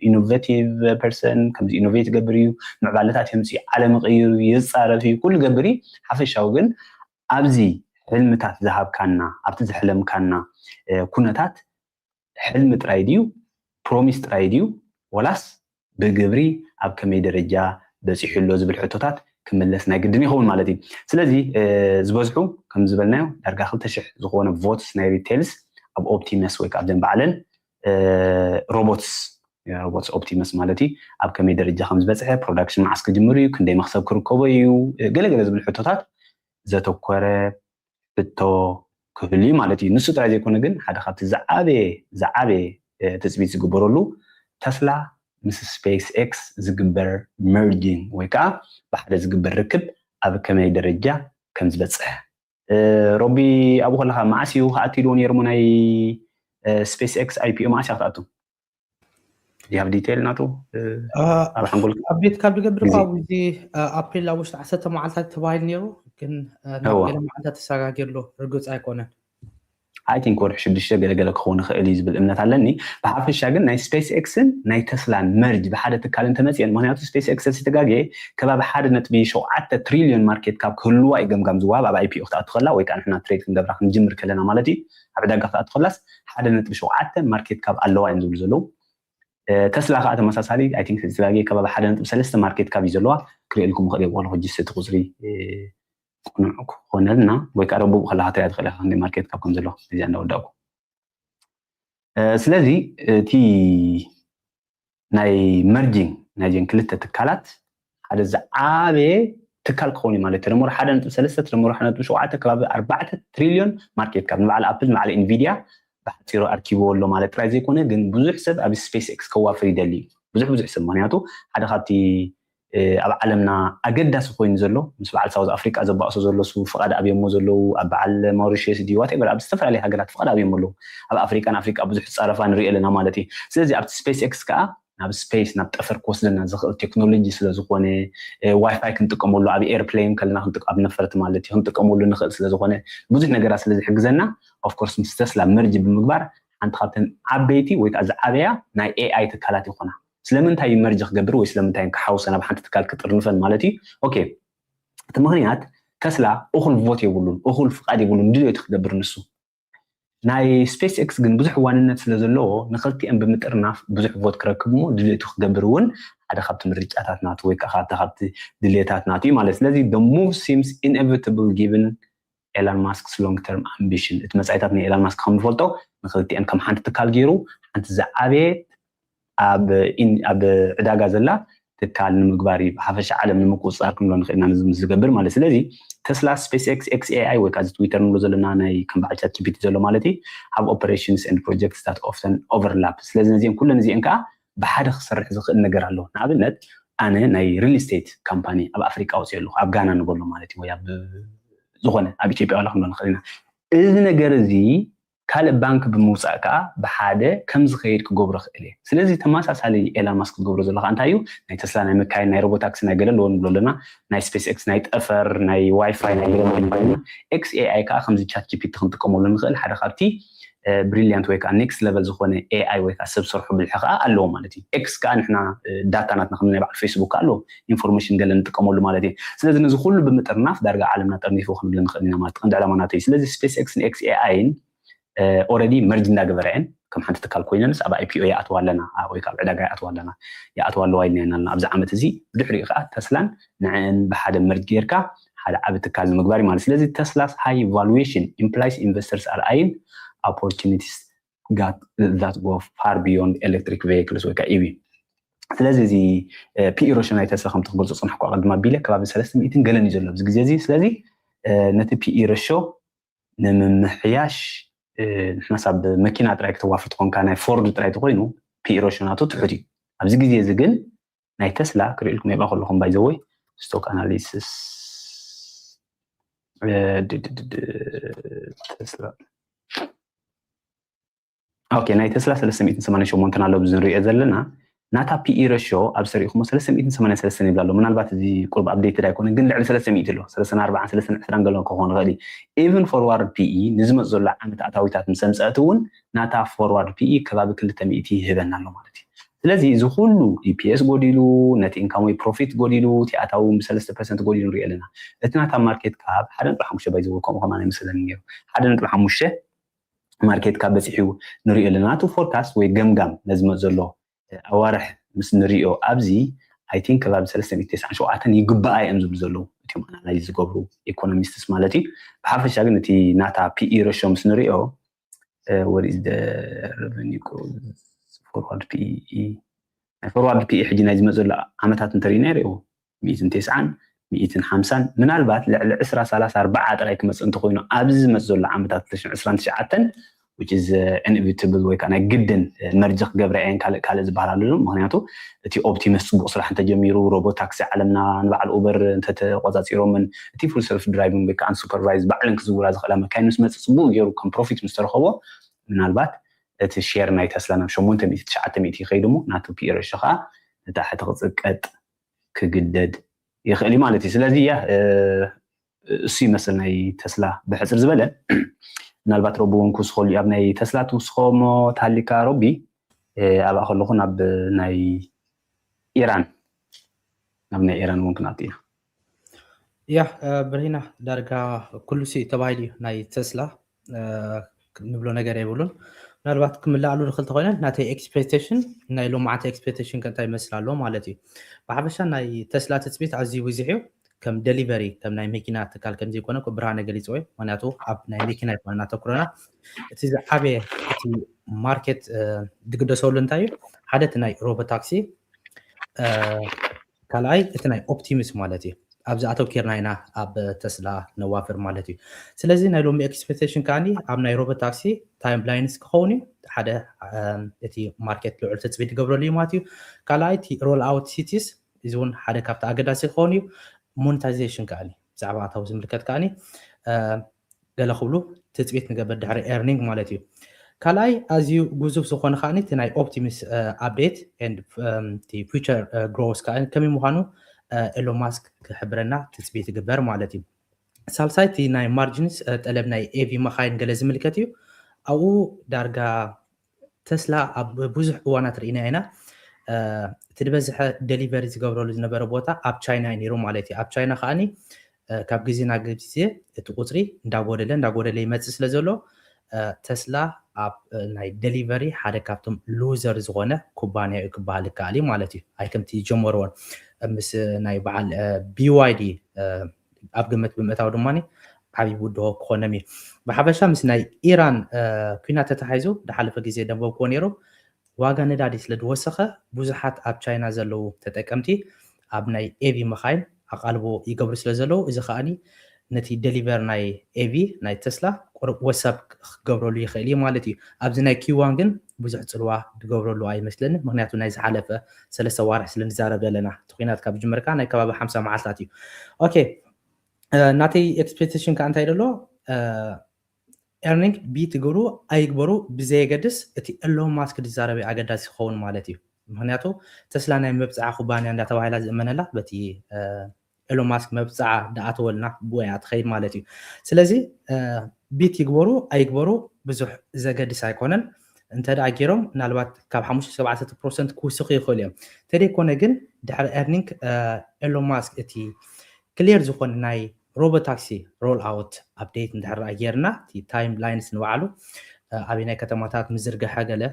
ኢኖቬቲቭ ፐርሰን ከምዚ ኢኖቬት ይገብር እዩ፣ ምዕባለታት የምፅእ፣ ዓለም ይቕይር እዩ፣ ይፃረፍ እዩ፣ ኩሉ ይገብር እዩ። ሓፈሻዊ ግን ኣብዚ ሕልምታት ዝሃብካና ኣብቲ ዘሕለምካና ኩነታት ሕልሚ ጥራይ ድዩ ፕሮሚስ ጥራይ ድዩ ወላስ ብግብሪ ኣብ ከመይ ደረጃ በፂሑ ኣሎ ዝብል ሕቶታት ክምለስ ናይ ግድን ይኸውን ማለት እዩ። ስለዚ ዝበዝሑ ከም ዝበልናዮ ዳርጋ ክልተ ሽሕ ዝኾነ ቮትስ ናይ ሪቴልስ ኣብ ኦፕቲመስ ወይ ከዓ ኣብዘን በዓለን ሮቦትስ ሮቦትስ ኦፕቲመስ ማለት እዩ ኣብ ከመይ ደረጃ ከም ዝበፅሐ ፕሮዳክሽን መዓስ ክጅምር እዩ ክንደይ መክሰብ ክርከቦ እዩ ገለገለ ዝብል ሕቶታት ዘተኮረ ሕቶ ክህሉ እዩ ማለት እዩ። ንሱ ጥራይ ዘይኮነ ግን ሓደ ካብቲ ዝዓበየ ዝዓበየ ትፅቢት ዝግበረሉ ተስላ ምስ ስፔስ ኤክስ ዝግበር መርጂንግ ወይ ከዓ ብሓደ ዝግበር ርክብ ኣብ ከመይ ደረጃ ከም ዝበፅሐ ሮቢ ኣብኡ ከለካ መዓስ እዩ ክኣቱ ኢልዎ ነይርሞ ናይ ስፔስ ኤክስ ኣይፒኦ መዓስ እያ ክትኣቱ? ዲሃብ ዲቴል ናቱ ኣብ ሓንጎል ኣቤት ካብ ዝገብር እኳ እዚ ኣፕሪል ኣብ ውሽጢ ዓሰርተ መዓልታት ተባሂሉ ነይሩ፣ ግን ናብ ገለ መዓልታት ተሰጋጊርሉ ርግፅ ኣይኮነን። ኣይ ቲንክ ወርሒ ሽዱሽተ ገለገለ ክኸውን ይኽእል እዩ ዝብል እምነት ኣለኒ። ብሓፈሻ ግን ናይ ስፔስ ኤክስን ናይ ተስላን መርጅ ብሓደ ትካል እንተመፅአን፣ ምክንያቱ ስፔስ ኤክስ ተሲተጋግየ ከባቢ ሓደ ነጥቢ ሸውዓተ ትሪልዮን ማርኬት ካብ ክህልዋ እዩ ገምጋም ዝወሃብ ኣብ ኣይፒኦ ክትኣቱ ከላ ወይ ከዓ ንሕና ትሬድ ክንገብራ ክንጅምር ከለና ማለት እዩ ኣብ ዕዳጋ ክትኣቱ ከላስ ሓደ ነጥቢ ሸውዓተ ማርኬት ካብ ኣለዋ እዮም ዝብሉ ዘለዉ። ተስላ ከዓ ተመሳሳሊ ኣይ ቲንክ ተሲተጋግየ ከባቢ ሓደ ነጥቢ ሰለስተ ማርኬት ካብ እዩ ዘለዋ። ክርእየልኩም ክእል የብቆልኩ ጅስ እቲ ቁፅሪ ቅኑዕ ክኾነልና ወይ ከዓ ረቡዕ ከለካ ትሪኣ ትኽእል ኢኻ ክንደይ ማርኬት ካብ ከም ዘሎ እዚኣ እንዳወዳእኩ ስለዚ እቲ ናይ መርጂንግ ናይዘን ክልተ ትካላት ሓደ ዝዓበየ ትካል ክኸውን እዩ ማለት ተደመሩ ሓደ ነጥቢ ሰለስተ ተደመሩ ሓደ ነጥቢ ሸውዓተ ከባቢ ኣርባዕተ ትሪልዮን ማርኬት ካብ ንበዓል ኣፕል ንበዓል ኢንቪድያ ብሓፂሩ ኣርኪብዎ ኣሎ ማለት ጥራይ ዘይኮነ ግን ብዙሕ ሰብ ኣብ ስፔስ ኤክስ ከዋፍር ይደሊ እዩ ብዙሕ ብዙሕ ሰብ ምክንያቱ ሓደ ካብቲ ኣብ ዓለምና ኣገዳሲ ኮይኑ ዘሎ ምስ በዓል ሳውዝ ኣፍሪቃ ዘባእሶ ዘሎ ሱ ፍቓድ ኣብዮሞ ዘለዉ ኣብ በዓል ማውሪሽስ ድዩ ዋቴቨር ኣብ ዝተፈላለዩ ሃገራት ፍቓድ ኣብዮሞ ኣለዉ ኣብ ኣፍሪቃ ንኣፍሪቃ ብዙሕ ፃረፋ ንሪኦ ኣለና ማለት እዩ ስለዚ ኣብቲ ስፔስ ኤክስ ከዓ ናብ ስፔስ ናብ ጠፈር ክወስደና ዝኽእል ቴክኖሎጂ ስለዝኾነ፣ ዋይፋይ ክንጥቀመሉ ኣብ ኤርፕሌን ከለና ኣብ ነፈርቲ ማለት እዩ ክንጥቀመሉ ንኽእል ስለዝኾነ ብዙሕ ነገራት ስለዝሕግዘና ኦፍኮርስ ምስ ተስላ መርጅ ብምግባር ሓንቲ ካብተን ዓበይቲ ወይ ከዓ ዝዓበያ ናይ ኤኣይ ትካላት ይኾና። ስለምንታይ እዩ መርጅ ክገብር ወይ ስለምንታይ ክሓውሰ ናብ ሓንቲ ትካል ክጥርንፈን ማለት እዩ? ኦኬ፣ እቲ ምኽንያት ተስላ እኹል ቮት የብሉን፣ እኹል ፍቓድ የብሉን ድልዮቱ ክገብር ንሱ። ናይ ስፔስ ኤክስ ግን ብዙሕ ዋንነት ስለ ዘለዎ ንክልቲኦም ብምጥርናፍ ብዙሕ ቮት ክረክብ እሞ ድልዮቱ ክገብር እውን ሓደ ካብቲ ምርጫታት ናቱ ወይ ከዓ ሓደ ካብቲ ድልየታት ናቱ እዩ ማለት። ስለዚ the move seems inevitable given Elon Musk's long term ambition። እቲ መጻኢታት ናይ ኤላን ማስክ ከም ንፈልጦ ንክልቲኦም ከም ሓንቲ ትካል ገይሩ ሓንቲ ዝዓበየት ኣብ ዕዳጋ ዘላ ትካል ንምግባር እዩ። ብሓፈሻ ዓለም ንምቁፅፃር ክንብሎ ንኽእልና ንዚ ዝገብር ማለት። ስለዚ ተስላ፣ ስፔስ ኤክስ፣ ኤክስ ኤኣይ ወይ ከዓ ትዊተር ንብሎ ዘለና ናይ ከም በዓል ቻት ጂፒቲ ዘሎ ማለት እዩ have operations and projects that often overlap። ስለዚ ነዚኦም ኩለን እዚአን ከዓ ብሓደ ክሰርሕ ዝኽእል ነገር ኣሎ። ንኣብነት ኣነ ናይ ሪል ስቴት ካምፓኒ ኣብ ኣፍሪቃ ኣውፅኦ ኣለኹ፣ ኣብ ጋና ንበሎ ማለት እዩ፣ ወይ ኣብ ዝኾነ ኣብ ኢትዮጵያ ዋላ ክንብሎ ንኽእል ኢና። እዚ ነገር እዚ ካልእ ባንክ ብምውፃእ ከዓ ብሓደ ከም ዝኸይድ ክገብሮ ክእል እየ። ስለዚ ተመሳሳሊ ኤላን ማስክ ዝገብሮ ዘሎ ከዓ እንታይ እዩ? ናይ ተስላ ናይ መካይን ናይ ሮቦታክሲ ናይ ገለ ኣለዎ ንብሎ ኣለና፣ ናይ ስፔስ ኤክስ ናይ ጠፈር ናይ ዋይፋይ ናይ ገለ ኣለዎ ንብሎ ኣለና። ኤክስ ኤኣይ ከዓ ከምዚ ቻት ጂፒቲ ክንጥቀመሉ ንኽእል ሓደ ካብቲ ብሪሊያንት ወይ ከዓ ኔክስት ለቨል ዝኾነ ኤኣይ ወይ ከዓ ሰብ ሰርሑ ብልሒ ከዓ ኣለዎ ማለት እዩ። ኤክስ ከዓ ንሕና ዳታ ናትና ከም ናይ በዓል ፌስቡክ ከዓ ኣለዎ ኢንፎርሜሽን ገለ ንጥቀመሉ ማለት እዩ። ስለዚ ነዚ ኩሉ ብምጥርናፍ ዳርጋ ዓለምና ጠርኒፉ ክንብል ንኽእል ኢና ማለት ቀንዲ ዕላማ ናተይ። ስለዚ ስፔስ ኤክስን ኤክስ ኤኣይን ኦረዲ መርጅ እንዳገበረ እየን ከም ሓንቲ ትካል ኮይነንስ ኣብ ኣይፒኦ ይኣትዋ ኣለና ወይ ካብ ዕዳጋ ይኣትዋ ኣለና ይኣትዋ ኣለዋ ኢልና ኢና ኣለና ኣብዚ ዓመት እዚ። ብድሕሪኡ ከዓ ተስላን ንዕን ብሓደ መርጅ ጌርካ ሓደ ዓቢ ትካል ንምግባር እዩ ማለት። ስለዚ ተስላስ ሃይ ቫሉዌሽን ኢምፕላይስ ኢንቨስተርስ ኣር ኣይን ኦፖርቹኒቲስ that go far beyond electric vehicles ወይ ከዓ ኢቪ። ስለዚ እዚ ፒኢ ረሾ ናይ ተስላ ከምቲ ክገልፆ ፅናሕኩ ኣቐድማ ቢለ ከባቢ ሰለስተ ሚእትን ገለን እዩ ዘሎ ኣብዚ ግዜ እዚ። ስለዚ ነቲ ፒኢ ረሾ ንምምሕያሽ ንሕናስ ኣብ መኪና ጥራይ ክተዋፍር ትኾንካ ናይ ፎርድ ጥራይ ተኮይኑ ፒኢ ረሾ ናቱ ትሑት እዩ። ኣብዚ ግዜ እዚ ግን ናይ ተስላ ክርእልኩም የብኣ ከለኹም ባይዘወይ ስቶክ ኣናሊሲስ ተስላ ኦኬ ናይ ተስላ ሰለስተ ሚእትን ሰማንያን ሸሞንተን ኣሎ ብዚ ንሪኦ ዘለና ናታ ፒኢ ረሾ ኣብ ሰሪእኩሞ ሰለስተ ሚእትን ሰማንያን ሰለስተን ይብላ ኣሎ። ምናልባት እዚ ቁርብ ኣፕዴትድ ኣይኮነን ግን ልዕሊ ሰለስተ ሚእቲ ኣሎ። ሰለስተን ኣርባዓን ሰለስተን ዕስራን ገለ ክኾን ይኽእል እዩ። ኢቨን ፎርዋርድ ፒኢ ንዝመፅ ዘሎ ዓመት ኣታዊታት ምስ ኣምፀአት እውን ናታ ፎርዋርድ ፒኢ ከባቢ ክልተ ሚእቲ ይህበና ኣሎ ማለት እዩ። ስለዚ እዚ ኩሉ ኢፒኤስ ጎዲሉ ነቲ ኢንካም ወይ ፕሮፊት ጎዲሉ እቲ ኣታዊ ብሰለስተ ፐርሰንት ጎዲሉ ንሪኦ ኣለና። እቲ ናታ ማርኬት ካፕ ሓደ ነጥቢ ሓሙሽተ ባይዘወ ከምኡ ከማን ኣይመሰለኒ ነይሩ ሓደ ነጥቢ ሓሙሽተ ማርኬት ካፕ በፂሑ ንሪኦ ኣለና። ናቱ ፎርካስት ወይ ገምጋም ነዚ መፅ ዘሎ ኣዋርሕ ምስ ንሪኦ ኣብዚ ኣይ ቲንክ ከባቢ ሰለስተ ሚእቲ ተስዓን ሸውዓተን ይግባኣ እዮም ዝብሉ ዘለዉ እቲኦም ኣናላይዝ ዝገብሩ ኢኮኖሚስትስ ማለት እዩ። ብሓፈሻ ግን እቲ ናታ ፒኢ ረሾ ምስ ንሪኦ what is the revenue growth forward ፒኢ ናይ ፎርዋርድ ፒኢ ሕጂ ናይ ዝመፅ ዘሎ ዓመታት እንተሪእና ይሪኦ ሚእትን ተስዓን ሚእትን ሓምሳን ምናልባት ልዕሊ ዕስራ ሰላሳ ኣርባዓ ጥራይ ክመፅእ እንተኮይኑ ኣብዚ ዝመፅ ዘሎ ዓመታት ክልተ ሽሕን ዕስራን ትሽዓተን which is inevitable ወይ ከዓ ናይ ግድን መርጅ ክገብራ እየን ካልእ ካልእ ዝበሃል ኣለሉ። ምክንያቱ እቲ ኦፕቲመስ ፅቡቅ ስራሕ እንተጀሚሩ ሮቦ ታክሲ ዓለምና ንበዓል ኡበር እንተተቆፃፂሮምን እቲ ፉል ሰልፍ ድራይቪንግ ወይ ከዓ ሱፐርቫይዝ ባዕለን ክዝውራ ዝኽእላ መካይን ምስ መፅእ ፅቡቅ ገይሩ ከም ፕሮፊት ምስ ተረኸቦ ምናልባት እቲ ሼር ናይ ተስላ ናብ ሸሞንተ ሚእቲ ትሽዓተ ሚእቲ ይኸይድ እሞ ናቱ ፒኢ ረሾ ከዓ ንታሕቲ ክፅቀጥ ክግደድ ይኽእል እዩ ማለት እዩ። ስለዚ ያ እሱ ይመስል ናይ ተስላ ብሕፅር ዝበለ ምናልባት ረቢ እውን ክውስኸሉ ኣብ ናይ ተስላ ትውስኸ ሞ ታሊካ ረቢ ኣብኣ ከለኹ ናብ ናይ ኢራን ናብ ናይ ኢራን እውን ክንኣቱ ኢና። ያ ብርሂና ዳርጋ ኩሉ ሲ ተባሂሉ እዩ ናይ ተስላ ንብሎ ነገር የብሉን። ምናልባት ክምላኣሉ ንክእል ተኮይነ ናተይ ኤክስፔክቴሽን ናይ ሎማዓንቲ ኤክስፔክቴሽን ከ እንታይ ይመስል ኣሎ ማለት እዩ። ብሓፈሻ ናይ ተስላ ትፅቢት ኣዝዩ ብዙሕ እዩ። ከም ደሊቨሪ ከም ናይ መኪና ትካል ከምዘይኮነ ብርሃነ ገሊፅዎ እዩ። ምክንያቱ ኣብ ናይ መኪና ይኮነ እናተኩረና እቲ ዝዓበየ እቲ ማርኬት ዝግደሰሉ እንታይ እዩ? ሓደ እቲ ናይ ሮቦታክሲ ካልኣይ እቲ ናይ ኦፕቲምስ ማለት እዩ። ኣብዚ ኣተኪርና ኢና ኣብ ተስላ ነዋፍር ማለት እዩ። ስለዚ ናይ ሎሚ ኤክስፔክቴሽን ከዓኒ ኣብ ናይ ሮቦታክሲ ታይም ላይንስ ክኸውን እዩ። ሓደ እቲ ማርኬት ልዑል ትፅቢት ዝገብረሉ እዩ ማለት እዩ። ካልኣይ እቲ ሮል ኣውት ሲቲስ እዚ እውን ሓደ ካብቲ ኣገዳሲ ክኸውን እዩ። ሞኔታይዜሽን ከዓኒ ብዛዕባ ኣታዊ ዝምልከት ከዓኒ ገለ ክብሉ ትፅቢት ንገበር ድሕሪ ኤርኒንግ ማለት እዩ። ካልኣይ ኣዝዩ ግዙፍ ዝኾነ ከዓኒ እቲ ናይ ኦፕቲምስ ኣፕዴት ን እቲ ፊቸር ግሮስ ከዓ ከመይ ምዃኑ ኤሎን ማስክ ክሕብረና ትፅቢት ይግበር ማለት እዩ። ሳልሳይ እቲ ናይ ማርጂንስ ጠለብ ናይ ኤቪ መኻይን ገለ ዝምልከት እዩ። ኣብኡ ዳርጋ ተስላ ኣብ ብዙሕ እዋናት ርኢና ኢና። እቲ ዝበዝሐ ደሊቨሪ ዝገብረሉ ዝነበረ ቦታ ኣብ ቻይና እዩ ነይሩ ማለት እዩ። ኣብ ቻይና ከዓኒ ካብ ግዜ ናብ ግዜ እቲ ቁፅሪ እንዳጎደለ እንዳጎደለ ይመፅእ ስለ ዘሎ ተስላ ኣብ ናይ ደሊቨሪ ሓደ ካብቶም ሉዘር ዝኾነ ኩባንያ እዩ ክበሃል ይከኣል እዩ ማለት እዩ። ኣይ ከምቲ ጀመርዎን ምስ ናይ በዓል ቢዋይዲ ኣብ ግምት ብምእታው ድማ ዓብዪ ውድሆ ክኾኖም እዩ። ብሓፈሻ ምስ ናይ ኢራን ኩናት ተታሒዙ ዝሓለፈ ግዜ ደንበብክዎ ነይሩ። ዋጋ ነዳዲ ስለ ዝወሰኸ ብዙሓት ኣብ ቻይና ዘለዉ ተጠቀምቲ ኣብ ናይ ኤቪ መኻይን ኣቓልቦ ይገብሩ ስለ ዘለዉ እዚ ከዓኒ ነቲ ደሊቨር ናይ ኤቪ ናይ ተስላ ቁሩብ ወሳብ ክገብረሉ ይኽእል እዩ ማለት እዩ። ኣብዚ ናይ ኪዋን ግን ብዙሕ ፅልዋ ዝገብረሉ ኣይመስለኒ። ምክንያቱ ናይ ዝሓለፈ ሰለስተ ዋርሕ ስለ ንዛረብ ዘለና እቲ ኩናት ካብ ዝጅምር ከዓ ናይ ከባቢ ሓምሳ መዓልታት እዩ። ኦኬ ናተይ ኤክስፔክቴሽን ከዓ እንታይ ደሎ ኤርኒንግ ቢት ይግበሩ ኣይግበሩ ብዘየገድስ እቲ ኤሎን ማስክ ዝዛረበ ኣገዳሲ ክኸውን ማለት እዩ። ምክንያቱ ተስላ ናይ መብፅዓ ኩባንያ እንዳተባሂላ ዝእመነላ በቲ ኤሎን ማስክ መብፅዓ ዳኣተወልና ብወያ ትኸይድ ማለት እዩ። ስለዚ ቢት ይግበሩ ኣይግበሩ ብዙሕ ዘገድስ ኣይኮነን። እንተ ደኣ ገይሮም ምናልባት ካብ ሓሙሽተ እስካብ ዓሰርተ ፐርሰንት ክውስኹ ይኽእሉ እዮም። እንተደይኮነ ግን ድሕሪ ኤርኒንግ ኤሎን ማስክ እቲ ክሊር ዝኾነ ናይ ሮቦታክሲ ሮል ኣውት ኣፕዴት እንድሕር ጌርና እቲ ታይም ላይንስ ንባዕሉ ኣበይ ናይ ከተማታት ምዝርግሐ ገለ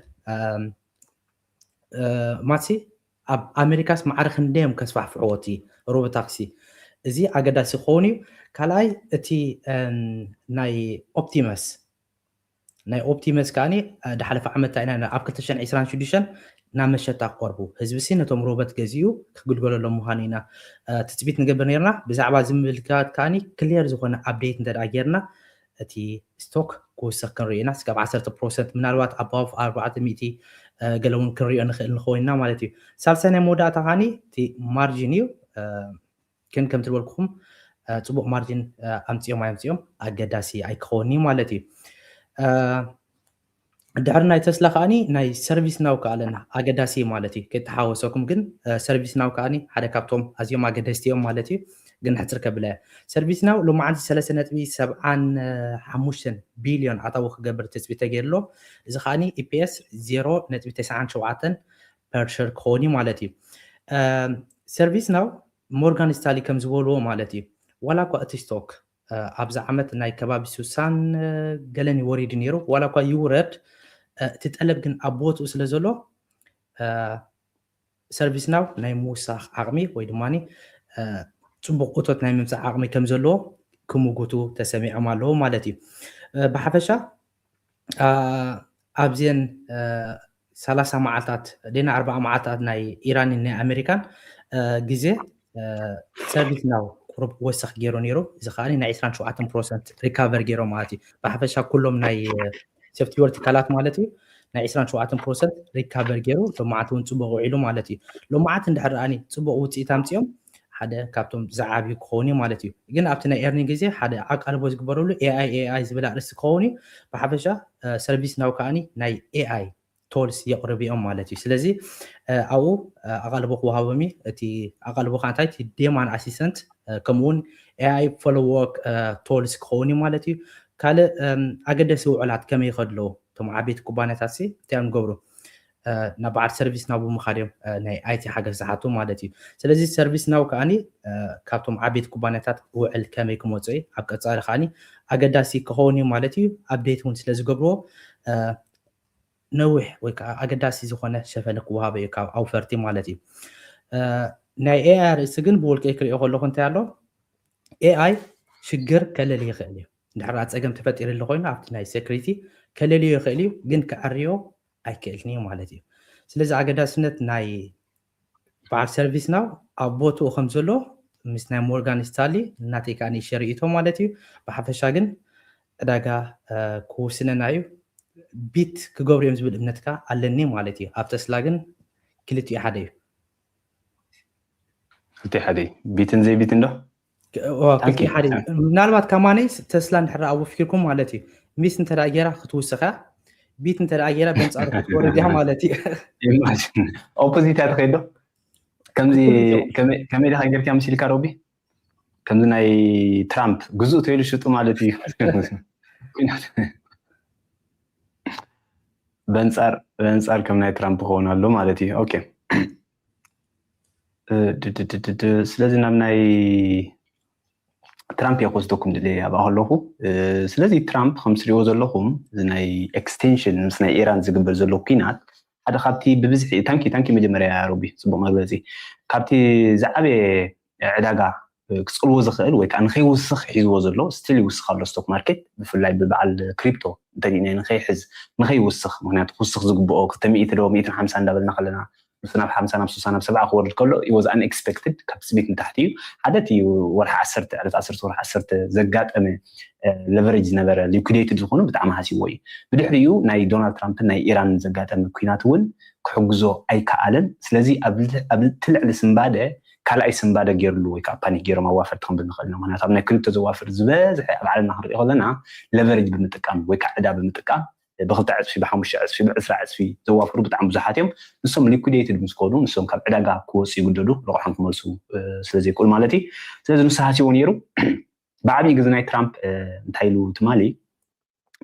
ማሲ ኣብ ኣሜሪካስ ማዕረ ክንደዮም ከስፋሕፍሕዎ እቲ ሮቦታክሲ እዚ ኣገዳሲ ክኸውን እዩ። ካልኣይ እቲ ናይ ኦፕቲመስ ናይ ኦፕቲመስ ከዓኒ ድሓለፈ ዓመት ኢና ኣብ ክልተ ሽሕን ዕስራን ሽዱሽተን ናብ መሸጣ ክቐርቡ ህዝቢ ሲ ነቶም ሮበት ገዚኡ ክግልገለሎም ምዃኑ ኢና ትፅቢት ንገብር ነርና። ብዛዕባ ዝምልከት ከዓኒ ክሊር ዝኾነ ኣፕዴት እንተ ጌርና እቲ ስቶክ ክውሰኽ ክንርኢ ኢና። ስጋብ ዓሰርተ ፐርሰንት ምናልባት ኣባብ ኣርባዕተ ሚእቲ ገለ እውን ክንሪኦ ንኽእል ንኸውን ኢና ማለት እዩ። ሳልሳይ ናይ መወዳእታ ከዓኒ እቲ ማርጂን እዩ። ግን ከምቲ ዝበልኩኹም ፅቡቕ ማርጂን ኣምፅኦም ኣየምፅኦም ኣገዳሲ ኣይክኸውን እዩ ማለት እዩ። ድሕሪ ናይ ተስላ ከዓኒ ናይ ሰርቪስ ናው ከዓ ኣለና ኣገዳሲ ማለት እዩ። ከይተሓወሰኩም ግን ሰርቪስ ናው ከዓኒ ሓደ ካብቶም ኣዝዮም ኣገደስቲ እዮም ማለት እዩ። ግን ሕፅር ከብለ ሰርቪስ ናው ሎማዓንቲ ሰለስተ ነጥቢ ሰብዓን ሓሙሽተን ቢልዮን ኣታዊ ክገብር ትፅቢት ተገይርሎ። እዚ ከዓኒ ኢፒኤስ ዜሮ ነጥቢ ተስዓን ሸውዓተን ፐርሸር ክኸውን እዩ ማለት እዩ። ሰርቪስ ናው ሞርጋን ስታሊ ከም ዝበልዎ ማለት እዩ። ዋላ እኳ እቲ ስቶክ ኣብዚ ዓመት ናይ ከባቢ ስሳን ገለን ወሪዱ ነይሩ። ዋላ እኳ ይውረድ እቲ ጠለብ ግን ኣብ ቦትኡ ስለ ዘሎ ሰርቪስ ናው ናይ ምውሳኽ ዓቕሚ ወይ ድማ ፅቡቕ እቶት ናይ ምምፃእ ዓቕሚ ከም ዘለዎ ክምጉቱ ተሰሚዖም ኣለዉ ማለት እዩ። ብሓፈሻ ኣብዚአን ሰላሳ መዓልታት ደና ኣርባዓ መዓልታት ናይ ኢራን ናይ ኣሜሪካን ግዜ ሰርቪስ ናው ቁሩብ ወሰኽ ገይሩ ነይሩ። እዚ ከዓ ናይ ዕስራን ሸውዓተን ፐርሰንት ሪካቨር ገይሮ ማለት እዩ። ብሓፈሻ ኩሎም ናይ ሶፍትዌር ትካላት ማለት እዩ ናይ ዕስራን ሸውዓተን ፐርሰንት ሪካቨር ገይሩ ሎማዓት እውን ፅቡቅ ውዒሉ ማለት እዩ። ሎማዓት እንድሕር ደኣኒ ፅቡቅ ውፅኢት ኣምፅኦም ሓደ ካብቶም ዝዓብዩ ክኸውን እዩ ማለት እዩ። ግን ኣብቲ ናይ ኤርኒንግ ግዜ ሓደ ኣቃልቦ ዝግበረሉ ኤኣይ ኤኣይ ዝብል ኣርእስቲ ክኸውን እዩ። ብሓፈሻ ሰርቪስ ናው ከዓኒ ናይ ኤኣይ ቶልስ የቕርብ እዮም ማለት እዩ። ስለዚ ኣብኡ ኣቓልቦ ክወሃቦም እዩ። እቲ ኣቓልቦ ከዓ እንታይ እቲ ዴማን ኣሲስተንት ከምኡውን ኤኣይ ፎሎወርክ ቶልስ ክኸውን እዩ ማለት እዩ። ካልእ ኣገደሲ ውዕላት ከመይ ይኸድለዉ እቶም ዓበይቲ ኩባንያታት ሲ እንታይ እዮም ዝገብሩ ናብ በዓል ሰርቪስ ናው ብምኻድ እዮም ናይ ኣይቲ ሓገዝ ዝሓቱ ማለት እዩ። ስለዚ ሰርቪስ ናው ከዓኒ ካብቶም ዓበይቲ ኩባንያታት ውዕል ከመይ ክመፁ እዩ ኣብ ቀፃሊ ከዓኒ ኣገዳሲ ክኸውን እዩ ማለት እዩ። ኣፕዴት እውን ስለ ዝገብርዎ ነዊሕ ወይ ከዓ ኣገዳሲ ዝኾነ ሸፈነ ክወሃበ እዩ ካብ ኣውፈርቲ ማለት እዩ። ናይ ኤኣይ ርእሲ ግን ብውልቀይ ክሪኦ ከለኹ እንታይ ኣሎ ኤኣይ ሽግር ከለሊ ይኽእል እዩ። እንድሕር ፀገም ተፈጢሩ ኣሎ ኮይኑ ኣብቲ ናይ ሴኩሪቲ ከለልዮ ይኽእል እዩ ግን ክዕርዮ ኣይክእልን እዩ ማለት እዩ። ስለዚ ኣገዳስነት ናይ በዓል ሰርቪስ ናው ኣብ ቦትኡ ከም ዘሎ ምስ ናይ ሞርጋን ስታሊ እናተይ ከዓ ንእሽተይ ርእይቶ ማለት እዩ። ብሓፈሻ ግን ዕዳጋ ክውስነና እዩ። ቢት ክገብሩ እዮም ዝብል እምነት ከዓ ኣለኒ ማለት እዩ። ኣብ ተስላ ግን ክልቲኡ ሓደ እዩ። ክልቲኡ ሓደ እዩ። ቢትን ዘይቢትን ዶ? ክልቲኡ ሓደ እዩ። ምናልባት ከማነይ ተስላ እንድሕር ኣብኡ ፍኪርኩም ማለት እዩ ሚስ እንተ ጌራ ክትውስኻ ቢት እንተ ደኣ ጌራ በንጻሩ ክትወርድ እያ ማለት እዩ። ኢማጂን ኦፖዚት እያ ትኸይድ ዶ? ከምዚ ከመይ ኢልካ ጌርካ ምስ ኢልካ ሮቢ ከምዚ ናይ ትራምፕ ግዙእ ተይሉ ሽጡ ማለት እዩ። በንጻር በንጻር ከም ናይ ትራምፕ ክኸውን ኣሎ ማለት እዩ። ኦኬ ስለዚ ናብ ናይ ትራምፕ እየ ክወስደኩም ድለ ኣብኣ ከለኹ። ስለዚ ትራምፕ ከም ትሪእዎ ዘለኹም እዚ ናይ ኤክስቴንሽን ምስ ናይ ኢራን ዝግበር ዘሎ ኩናት ሓደ ካብቲ ብብዝሒ ታንኪ ታንኪ መጀመርያ ሮቢ ፅቡቅ መግለፂ ካብቲ ዝዓበየ ዕዳጋ ክፅልዎ ዝኽእል ወይ ከዓ ንኸይውስኽ ሒዝዎ ዘሎ ስቲል ይውስኽ ኣሎ ስቶክ ማርኬት ብፍላይ ብበዓል ክሪፕቶ እንተሪእናዮ ንኸይሕዝ ንኸይውስኽ ምክንያቱ ክውስኽ ዝግብኦ ክልተ ሚእቲ ዶ ሚእትን ሓምሳ እንዳበልና ከለና ምስ ናብ ሓምሳ ናብ ስሳ ናብ ሰብዓ ክወርድ ከሎ was unexpected ካብ ስቤት ንታሕቲ እዩ ሓደ እቲ ወርሒ ዓሰርተ ዕለት ዓሰርተ ወርሒ ዓሰርተ ዘጋጠመ leverage ዝነበረ liquidated ዝኾኑ ብጣዕሚ ሃሲዎ እዩ ብድሕሪኡ ናይ ዶናልድ ትራምፕን ናይ ኢራን ዘጋጠመ ኩናት እውን ክሕግዞ ኣይከኣለን ስለዚ ኣብ ትልዕሊ ስንባደ ካልኣይ ስንባደ ገይርሉ ወይ ከዓ ፓኒክ ገይሮም ኣዋፈርቲ ክንብል ንኽእል ኢና ምክንያቱ ኣብ ናይ ክሪፕቶ ዘዋፍር ዝበዝሐ ኣብ ዓለምና ክንሪኦ ከለና leverage ብምጥቃም ወይ ከዓ ዕዳ ብምጥቃም ብክልተ ዕፅፊ ብሓሙሽተ ዕፅፊ ብዕስራ ዕፅፊ ዘዋፍሩ ብጣዕሚ ብዙሓት እዮም ንሶም liquidated ምስ ኮኑ ንሶም ካብ ዕዳጋ ክወፁ ይግደዱ ረቑሖም ክመልሱ ስለዘይክእሉ ማለት እዩ ስለዚ ንሱ ሃሲዎ ነይሩ ብዓብዪ ግዜ ናይ ትራምፕ እንታይ ኢሉ ትማሊ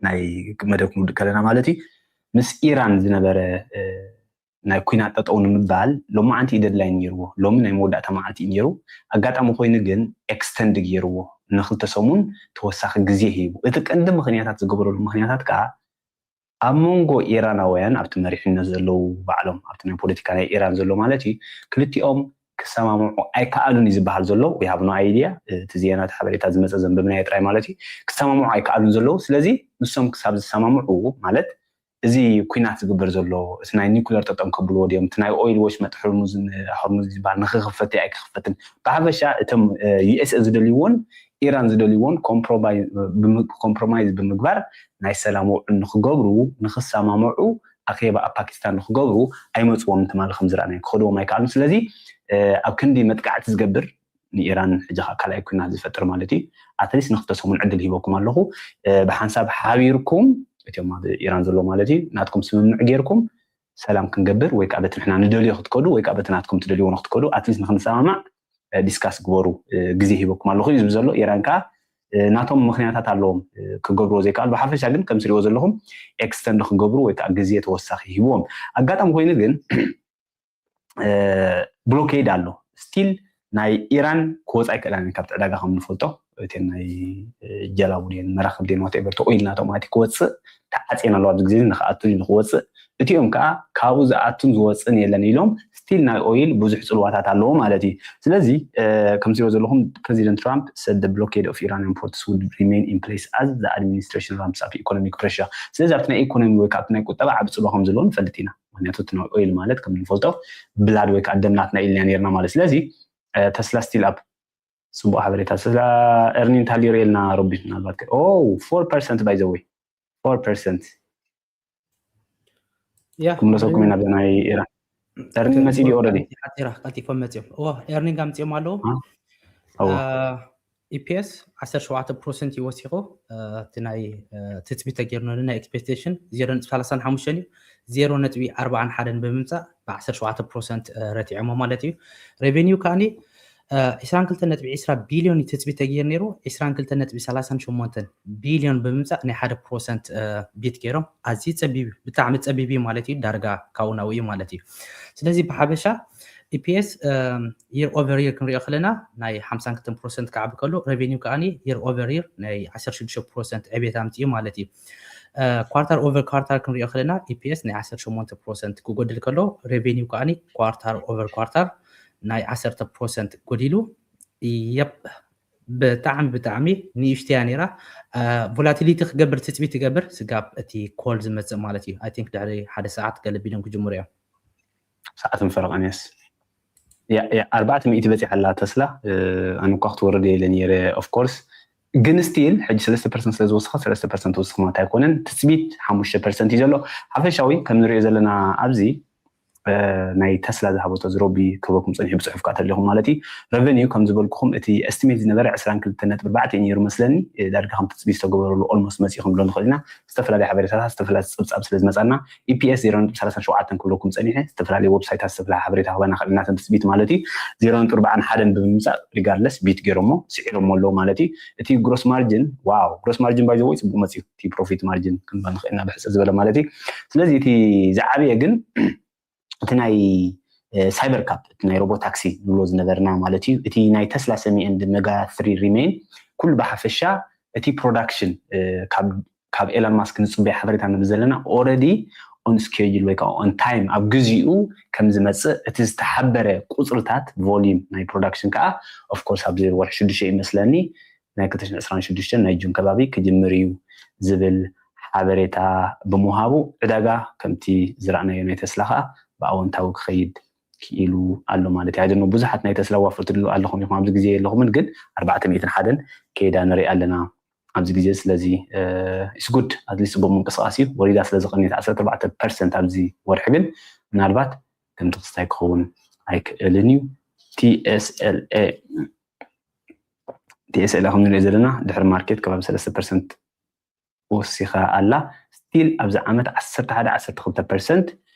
ናይ መደብ ክንውድእ ከለና ማለት እዩ ምስ ኢራን ዝነበረ ናይ ኩናት ጠጠው ንምባል ሎማዓንቲ እዩ ደድላይ ነይርዎ ሎሚ ናይ መወዳእታ መዓልቲ እዩ ነይሩ ኣጋጣሚ ኮይኑ ግን extend ገይርዎ ንክልተ ሰሙን ተወሳኺ ግዜ ሂቡ እቲ ቀንዲ ምክንያታት ዝገበረሉ ምክንያታት ከዓ ኣብ መንጎ ኢራናውያን ኣብቲ መሪሕነት ዘለዉ ባዕሎም ኣብቲ ናይ ፖለቲካ ናይ ኢራን ዘሎ ማለት እዩ ክልቲኦም ክሰማምዑ ኣይከኣሉን እዩ ዝበሃል ዘሎ we have no idea እቲ ዜና እቲ ሓበሬታ ዝመፀ ዘንበብናዮ ጥራይ ማለት እዩ ክሰማምዑ ኣይከኣሉን ዘለዉ ስለዚ ንሶም ክሳብ ዝሰማምዑ ማለት እዚ ኩናት ዝግበር ዘሎ እቲ ናይ ኒኩለር ጠጠም ከብልዎ ድዮም እቲ ናይ ኦይል ወሽመጥ ሕርሙዝ ሕርሙዝ ዝበሃል ንክክፈት ኣይክክፈትን ብሓፈሻ እቶም ዩኤስኤ ዝደልይዎን ኢራን ዝደልይዎን ኮምፕሮማይዝ ብምግባር ናይ ሰላም ውዕል ንክገብሩ ንክሰማምዑ ኣኼባ ኣብ ፓኪስታን ንክገብሩ ኣይመፅዎም ትማሊ ከም ዝረኣናዮ ክኸድዎም ኣይከኣሉን ስለዚ ኣብ ክንዲ መጥቃዕቲ ዝገብር ንኢራን ሕጂ ከዓ ካልኣይ ኩናት ዝፈጥር ማለት እዩ ኣትሊስት ንክልተ ሰሙን ዕድል ሂበኩም ኣለኹ ብሓንሳብ ሓቢርኩም እቲኦም ኣብ ኢራን ዘሎ ማለት እዩ ናትኩም ስምምዕ ጌርኩም ሰላም ክንገብር ወይ ከዓ በቲ ንሕና ንደልዮ ክትከዱ ወይ ከዓ በቲ ናትኩም ትደልይዎ ንክትከዱ ኣትሊስት ንክንሰማማዕ ዲስካስ ግበሩ ግዜ ሂበኩም ኣለኹ እዩ ዝብል ዘሎ ኢራን ከዓ ናቶም ምክንያታት ኣለዎም ክገብርዎ ዘይከኣሉ ብሓፈሻ ግን ከም ትሪእዎ ዘለኹም ኤክስተንድ ክገብሩ ወይ ከዓ ግዜ ተወሳኺ ሂብዎም ኣጋጣሚ ኮይኑ ግን ብሎኬድ ኣሎ ስቲል ናይ ኢራን ክወፃ ኣይክእላን ካብቲ ዕዳጋ ከም ንፈልጦ እተን ናይ ጀላቡ ድን መራክብ ድን ዋቴቨር ተቆይልና ተማቲ ክወፅእ ተዓፅየን ኣለዋ ኣብዚ ግዜ ንክኣቱ ንክወፅእ እቲኦም ከዓ ካብኡ ዝኣቱን ዝወፅን የለን ኢሎም ስቲል ናይ ኦይል ብዙሕ ፅልዋታት ኣለዎ ማለት እዩ ስለዚ ከምዝሪኦ ዘለኹም ፕሬዚደንት ትራምፕ said the blockade of Iranian ports would remain in place as the administration ramps up economic pressure ስለዚ ኣብቲ ናይ ኢኮኖሚ ወይ ካብቲ ናይ ቁጠባ ዓብ ፅልዋ ከም ዘለዎ ንፈልጥ ኢና ምክንያቱ እቲ ናይ ኦይል ማለት ከም ንፈልጦ ብላድ ወይ ከዓ ደምናትና ኢልና ነርና ማለት ስለዚ ተስላ ስቲል ኣብ ፅቡቅ ሓበሬታ ስላ earning tally ርኤልና ሮቢ ምናልባት four percent by the way four percent ክምለሰኩም ኢና ብናይ ኢራን earning መፂ ድዩ already ቀልጢፎም መፂኦም earning ኣምፅኦም ኣለዉ ኢፒኤስ ዓሰርተ ሸውዓተ ፐርሰንት እዩ ወሲኹ እቲ ናይ ትፅቢት ተገይርናሉ ናይ ኤክስፔክቴሽን ዜሮ ነጥቢ ሰላሳን ሓሙሽተን እዩ ዜሮ ነጥቢ ኣርባዓን ሓደን ብምምፃእ ብ ዓሰርተ ሸውዓተ ፐርሰንት ረቲዖሞ ማለት እዩ revenue ከዓኒ ዕስራን ክልተን ነጥቢ ዕስራ ቢልዮን እዩ ትፅቢት ተገይሩ ነይሩ ዕስራን ክልተን ነጥቢ ሰላሳን ሸሞንተን ቢልዮን ብምምፃእ ናይ ሓደ ፐርሰንት ቢት ገይሮም ኣዝዩ ፀቢብ ብጣዕሚ ፀቢብ እዩ ማለት እዩ ዳርጋ ካብኡ ናብኡ እዩ ማለት እዩ ስለዚ ብሓፈሻ ኢፒኤስ year over year ክንሪኦ ከለና ናይ ሓምሳን ክልተን ፐርሰንት ክዓቢ ከሎ revenue ከዓ year over year ናይ ዓሰርተ ሽዱሽተ ፐርሰንት ዕቤት ኣምፅኡ ማለት እዩ quarter over quarter ክንሪኦ ከለና ኢፒኤስ ናይ ዓሰርተ ሸሞንተ ፐርሰንት ክጎድል ከሎ revenue ከዓ quarter over quarter ናይ ዓሰርተ ፐርሰንት ጎዲሉ የብ ብጣዕሚ ብጣዕሚ ንእሽተያ ነይራ volatility ክገብር ትፅቢት ትገብር ስጋብ እቲ ኮል ዝመፅእ ማለት እዩ I think ድሕሪ ሓደ ሰዓት ገለ ቢሎም ክጅምሩ እዮም ሰዓትን ፈረቐን yes ኣርባዕተ ሚእቲ በፂሓ ኣላ ተስላ ኣነ እኳ ክትወርድ እየ ኢለ ነይረ of course ግን still ሕጂ ሰለስተ ፐርሰንት ስለ ዝወስኻ ሰለስተ ፐርሰንት ወስኽ ማለት ኣይኮነን ትፅቢት ሓሙሽተ ፐርሰንት እዩ ዘሎ ሓፈሻዊ ከም ንሪኦ ዘለና ኣብዚ ናይ ተስላ ዝሃቦ ተዝረቢ ክህበኩም ፀኒሑ ብፅሑፍ ከዓ ተሊኹም ማለት እዩ። ረቨኒዩ ከም ዝበልኩኹም እቲ ኤስቲሜት ዝነበረ ዕስራን ክልተን ነጥቢ ኣርባዕተ እዩ ነይሩ መስለኒ። ዳርጋ ከም ትፅቢት ዝተገበረሉ ኦልሞስት መፂኹም ብሎ ንኽእል ኢና። ዝተፈላለዩ ሓበሬታታት ዝተፈላለየ ፀብፃብ ስለ ዝመፃና ኢፒኤስ ዜሮ ነጥቢ ሰላሳን ሸውዓተን ክብለኩም ፀኒሐ። ዝተፈላለዩ ዌብሳይታት ዝተፈላለየ ሓበሬታ ክበና ክእል ኢና ከም ትፅቢት ማለት እዩ። ዜሮ ነጥቢ ኣርባዓን ሓደን ብምምፃእ ሪጋርድለስ ቢት ገይሮሞ ስዒሮሞ ኣለዉ ማለት እዩ። እቲ ግሮስ ማርጅን ዋው ግሮስ ማርጅን ባይዘወይ ፅቡቅ መፅዩ እቲ ፕሮፊት ማርጅን ክንባ ንኽእል ኢና ብሕፅር ዝበለ ማለት እዩ። ስለዚ እቲ ዝዓበየ ግን እቲ ናይ ሳይበር ካፕ እቲ ናይ ሮቦ ታክሲ ንብሎ ዝነበርና ማለት እዩ። እቲ ናይ ተስላ ሰሚ ኤንድ መጋ ትሪ ሪሜን ኩሉ ብሓፈሻ እቲ ፕሮዳክሽን ካብ ኤሎን ማስክ ንፅበዮ ሓበሬታ ንብል ዘለና ኦረዲ ኦን ስኬጁል ወይ ከዓ ኦን ታይም ኣብ ግዚኡ ከም ዝመፅእ እቲ ዝተሓበረ ቁፅርታት ቮሊዩም ናይ ፕሮዳክሽን ከዓ ኦፍኮርስ ኣብዚ ወርሒ ሽዱሽተ ይመስለኒ ናይ ክልተ ሽሕን ዕስራን ሽዱሽተን ናይ ጁን ከባቢ ክጅምር እዩ ዝብል ሓበሬታ ብምሃቡ ዕዳጋ ከምቲ ዝረኣናዮ ናይ ተስላ ከዓ ብኣወንታዊ ክኸይድ ክኢሉ ኣሎ ማለት እዩ። ኣይደኖ ብዙሓት ናይ ተስላ ዋፈር ትድሉ ኣለኹም ኢኹም ኣብዚ ግዜ የለኹምን ግን ኣርባዕተ ሚእትን ሓደን ከይዳ ንሪኢ ኣለና ኣብዚ ግዜ። ስለዚ ኢስ ጉድ ኣትሊስት ፅቡቅ ምንቅስቃስ እዩ። ወሪዳ ስለ ዝቐንየት ዓሰርተ ኣርባዕተ ፐርሰንት ኣብዚ ወርሒ ግን ምናልባት ከምቲ ክስታይ ክኸውን ኣይክእልን እዩ። ቲኤስኤልኤ ቲኤስኤልኤ ከም ንሪኦ ዘለና ድሕሪ ማርኬት ከባቢ ሰለስተ ፐርሰንት ወሲኻ ኣላ። ስቲል ኣብዚ ዓመት ዓሰርተ ሓደ ዓሰርተ ክልተ ፐርሰንት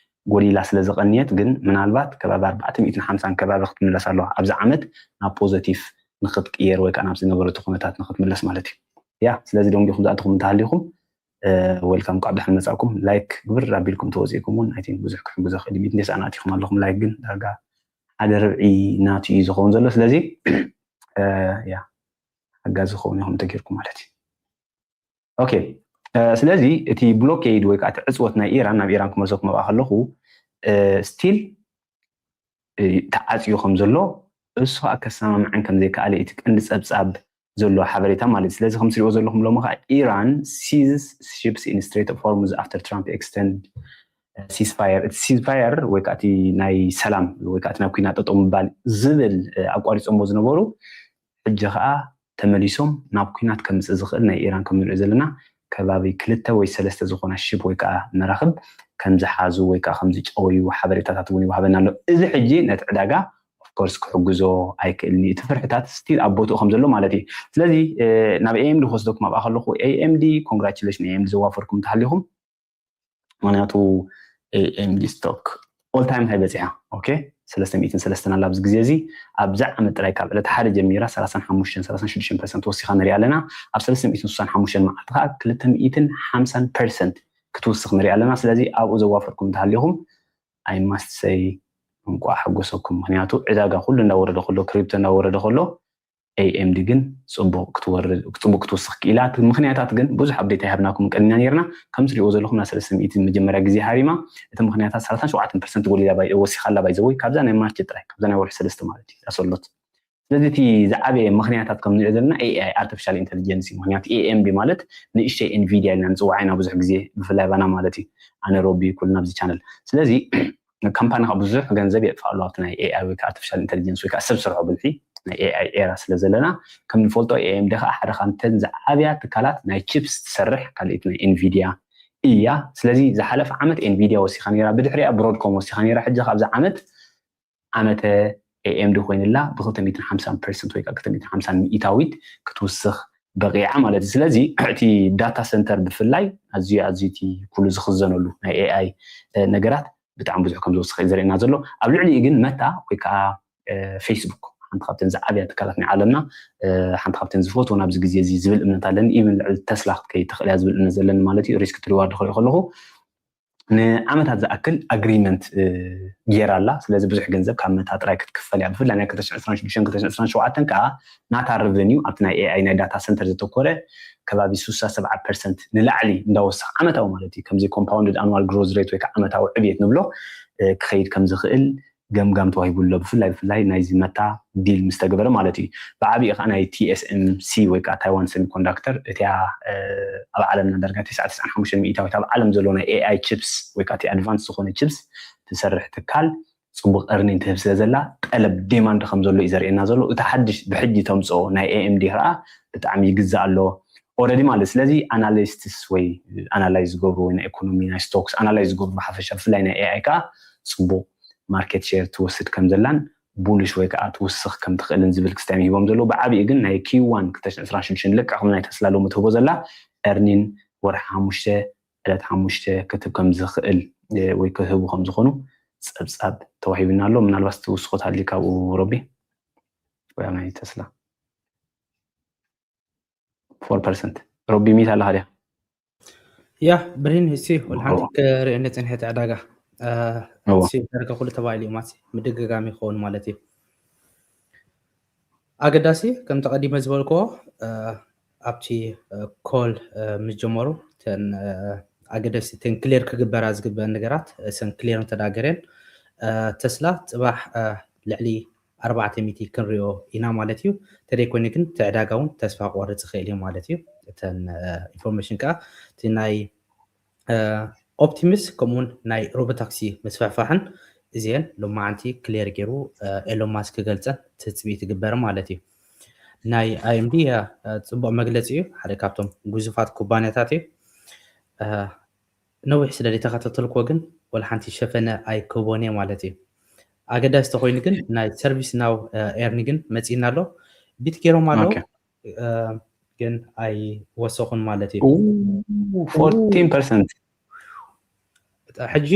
ጎዲላ ስለ ዝቐንየት ግን ምናልባት ከባቢ ኣርባዕተ ሚእትን ሓምሳን ከባቢ ክትምለስ ኣለዋ ኣብዚ ዓመት ናብ ፖዘቲቭ ንክትቅየር ወይ ከዓ ናብ ዝነበረቶ ኩነታት ንክትምለስ ማለት እዩ። ያ ስለዚ ደንጊኹም ዝኣተኹም እንተሃሊኹም ወልካም ቋዕ ብድሕን መፃእኩም ላይክ ግብር ኣቢልኩም ተወፂእኩም እውን ኣይ ቲንክ ብዙሕ ክሕግዞ ክእል ሚት እንዴስ ኣናእቲኹም ኣለኹም ላይክ ግን ዳርጋ ሓደ ርብዒ ናቱ እዩ ዝኸውን ዘሎ ስለዚ ያ ሓጋዚ ክኸውን ኢኹም ተጌርኩም ማለት እዩ። ኦኬ ስለዚ እቲ ብሎኬድ ወይ ከዓ እቲ ዕፅወት ናይ ኢራን ናብ ኢራን ክመልሰኩም ኣብኣ ከለኹ ስቲል ተዓፅዩ ከም ዘሎ እሱ ከዓ ከሰማምዐን ከም ዘይከኣለ እቲ ቀንዲ ፀብፃብ ዘሎ ሓበሬታ ማለት እዩ። ስለዚ ከም ትሪኦ ዘለኹም ሎሚ ከዓ ኢራን ሲዝ ሺፕስ ኢን ስትሬት ኦፍ ሆርሙዝ ኣፍተር ትራምፕ ኤክስተንድ ሲዝፋየር እቲ ሲዝፋየር ወይ ከዓ ናይ ሰላም ወይ ከዓ ናብ ኩናት ጠጠው ምባል ዝብል ኣቋሪፆሞ ዝነበሩ ሕጂ ከዓ ተመሊሶም ናብ ኩናት ከምፅእ ዝኽእል ናይ ኢራን ከም ንሪኦ ዘለና ከባቢ ክልተ ወይ ሰለስተ ዝኾና ሽፕ ወይ ከዓ መራኽብ ከም ዝሓዙ ወይ ከዓ ከም ዝጨወዩ ሓበሬታታት እውን ይወሃበና ኣሎ። እዚ ሕጂ ነቲ ዕዳጋ ኦፍኮርስ ክሕግዞ ኣይክእልን እዩ። እቲ ፍርሕታት ስቲል ኣብ ቦትኡ ከም ዘሎ ማለት እዩ። ስለዚ ናብ ኤኤምዲ ክወስደኩም ኣብኣ ከለኹ ኤኤምዲ ኮንግራቹሌሽን ኤኤምዲ ዘዋፈርኩም እንተሃሊኹም ምክንያቱ ኤኤምዲ ስቶክ ኦል ታይም ሃይ በፂሓ ኦኬ ሰለስተ ሚእትን ሰለስተን ኣላ ኣብዚ ግዜ እዚ ኣብዚ ዓመት ጥራይ ካብ ዕለት ሓደ ጀሚራ ሰላሳን ሓሙሽተን ሰላሳን ሽዱሽተን ፐርሰንት ወሲኻ ንሪኣ ኣለና ኣብ ሰለስተ ሚእትን ስሳን ሓሙሽተን መዓልቲ ከዓ ክልተ ሚእትን ሓምሳን ፐርሰንት ክትውስኽ ንሪኣ ኣለና ስለዚ ኣብኡ ዘዋፈርኩም እንተሃሊኹም ኣይ ማስት ሰይ እንቋዕ ሓጎሰኩም ምክንያቱ ዕዳጋ ኩሉ እንዳወረደ ከሎ ክሪፕቶ እንዳወረደ ከሎ ኤኤምዲ ግን ፅቡቅ ክትወርድ ፅቡቅ ክትውስኽ ክኢላ እቲ ምክንያታት ግን ብዙሕ ኣፕዴት ኣይሃብናኩም ቀኒና ነርና ከም ትሪእዎ ዘለኹም ናብ ሰለስተ ሚእቲ መጀመርያ ግዜ ሃሪማ እቲ ምክንያታት ሰላሳን ሸውዓተን ፐርሰንት ጎሊላ ወሲኻላ ባይዘወይ ካብዛ ናይ ማርች ጥራይ ካብዛ ናይ ወርሒ ሰለስተ ማለት እዩ ኣሰሎት ስለዚ እቲ ዝዓበየ ምክንያታት ከም ንሪኦ ዘለና ኤኣይ ኣርቲፊሻል ኢንቴሊጀንስ እዩ ምክንያቱ ኤኤምዲ ማለት ንእሽተይ ኤንቪዲያ ኢልና ንፅዋዓ ኢና ብዙሕ ግዜ ብፍላይ ባና ማለት እዩ ኣነ ሮቢ ኩልና ኣብዚ ቻነል ስለዚ ካምፓኒ ካብ ብዙሕ ገንዘብ የጥፋእ ኣሎ ኣብቲ ናይ ኤኣይ ወይ ከዓ ኣርቲፊሻል ኢንቴሊጀንስ ወይ ከዓ ሰብ ስርሖ ብልሒ ናይ ኤኣይ ኤራ ስለ ዘለና ከም ንፈልጦ ኤኤምዲ ከዓ ሓደ ካብተን ዝዓብያ ትካላት ናይ ቺፕስ ትሰርሕ ካልኢት ናይ ኤንቪዲያ እያ ስለዚ ዝሓለፈ ዓመት ኤንቪዲያ ወሲኻ ነራ ብድሕሪያ ብሮድኮም ወሲኻ ነራ ሕጂ ካብዚ ዓመት ዓመተ ኤኤምዲ ኮይንላ ብ ክልተ ሚእትን ሓምሳን ፐርሰንት ወይ ከዓ ክልተ ሚእትን ሓምሳን ሚእታዊት ክትውስኽ በቂዓ ማለት እዩ ስለዚ እቲ ዳታ ሰንተር ብፍላይ ኣዝዩ ኣዝዩ እቲ ኩሉ ዝኽዘነሉ ናይ ኤኣይ ነገራት ብጣዕሚ ብዙሕ ከም ዝወስኽ እዩ ዘርእየና ዘሎ ኣብ ልዕሊኡ ግን መታ ወይ ከዓ ፌስቡክ ሓንቲ ካብተን ዝዓብያ ትካላት ናይ ዓለምና ሓንቲ ካብተን ዝፈትዎ ናብዚ ግዜ እዚ ዝብል እምነት ኣለኒ ኢቨን ልዕሊ ተስላ ክትከይድ ትኽእል እያ ዝብል እምነት ዘለኒ ማለት እዩ ሪስክ ትሪዋርድ ክሪኦ ከለኹ ንዓመታት ዝኣክል ኣግሪመንት ጌራ ኣላ ስለዚ ብዙሕ ገንዘብ ካብ መታ ጥራይ ክትክፈል እያ ብፍላይ ናይ ክልተ ሽሕን ዕስራን ሽዱሽተን ክልተ ሽሕን ዕስራን ሸውዓተን ከዓ ናታ ረቨኒዩ ኣብቲ ናይ ኤኣይ ናይ ዳታ ሰንተር ዘተኮረ ከባቢ ሱሳ ሰብዓ ፐርሰንት ንላዕሊ እንዳወሰኽ ዓመታዊ ማለት እዩ ከምዚ ኮምፓውንድድ ኣኑዋል ግሮዝ ሬት ወይ ከዓ ዓመታዊ ዕብየት ንብሎ ክኸይድ ከም ዝኽእል ገምጋም ተዋሂቡ ኣሎ ብፍላይ ብፍላይ ናይዚ መታ ዲል ምስ ተገበረ ማለት እዩ ብዓብኡ ከዓ ናይ ቲኤስኤምሲ ወይ ከዓ ታይዋን ሰሚኮንዳክተር እቲያ ኣብ ዓለምና ዳርጋ ተስዓ ተስዓን ሓሙሽተን ሚእታዊት ኣብ ዓለም ዘሎ ናይ ኤኣይ ቺፕስ ወይ ከዓ እቲ ኣድቫንስ ዝኾነ ቺፕስ ትሰርሕ ትካል ፅቡቅ እርኒን ትህብ ስለ ዘላ ጠለብ ዲማንድ ከም ዘሎ እዩ ዘርእየና ዘሎ እቲ ሓድሽ ብሕጂ ተምፅኦ ናይ ኤኤምዲ ከዓ ብጣዕሚ ይግዛእ ኣሎ ኦረዲ ማለት ስለዚ ኣናሊስትስ ወይ ኣናላይዝ ዝገብሩ ወይ ናይ ኢኮኖሚ ናይ ስቶክስ ኣናላይዝ ዝገብሩ ብሓፈሻ ብፍላይ ናይ ኤኣይ ከዓ ፅቡቅ market share ትወስድ ከም ዘላን bullish ወይ ከዓ ትውስኽ ከም ትኽእልን ዝብል ክስታይ ሂቦም ዘለዉ። ብዓብኡ ግን ናይ Q one ክልተ ሽሕን ዕስራን ሽዱሽተን ልክዕ ከም ናይ ተስላ ሎሚ ትህቦ ዘላ earning ወርሒ ሓሙሽተ ዕለት ሓሙሽተ ክትብ ከም ዝኽእል ወይ ክህቡ ከም ዝኾኑ ፀብፃብ ተዋሂብና ኣሎ። ምናልባት ትውስኾ ተሃልዩ ካብኡ ሮቢ ወይ ኣብ ናይ ተስላ four percent ሮቢ ሚት ኣለኻ ድያ? ያ ብሪን እሲ ወልሓንቲ ክርእየኒ ፅንሐ እቲ ዕዳጋ እሲ ዳርጋ ኩሉ ተባሂሉ እዩ ማለት ምድግጋም ይኸውን ማለት እዩ። ኣገዳሲ ከምቲ ቀዲመ ዝበልክዎ ኣብቲ ኮል ምስ ጀመሩ ተን ኣገደስቲ ተን ክሌር ክግበራ ዝግበአን ነገራት ሰን ክሌር እንተዳገረን ተስላ ፅባሕ ልዕሊ ኣርባዕተ ሚእቲ ክንሪኦ ኢና ማለት እዩ። ተደይኮይኑ ግን ተዕዳጋ እውን ተስፋ ክቆርፅ ይኽእል እዩ ማለት እዩ። እተን ኢንፎርሜሽን ከዓ እቲ ናይ ኦፕቲምስ ከምኡውን ናይ ሮቦታክሲ ምስፋሕፋሕን እዚአን ሎማዓንቲ ክሌር ገይሩ ኤሎን ማስክ ክገልፀን ትፅቢት ይግበር ማለት እዩ። ናይ AMD ፅቡቅ መግለፂ እዩ። ሓደ ካብቶም ግዙፋት ኩባንያታት እዩ። ነዊሕ ስለ ዘይተኸታተልክዎ ግን ወላ ሓንቲ ሸፈነ ኣይክህቦን እየ ማለት እዩ። ኣገዳሲ ተኮይኑ ግን ናይ service now earning ግን መፂእና ኣሎ። ቢት ገይሮም ኣለዉ ግን ኣይወሰኹን ማለት እዩ። fourteen percent ሕጂ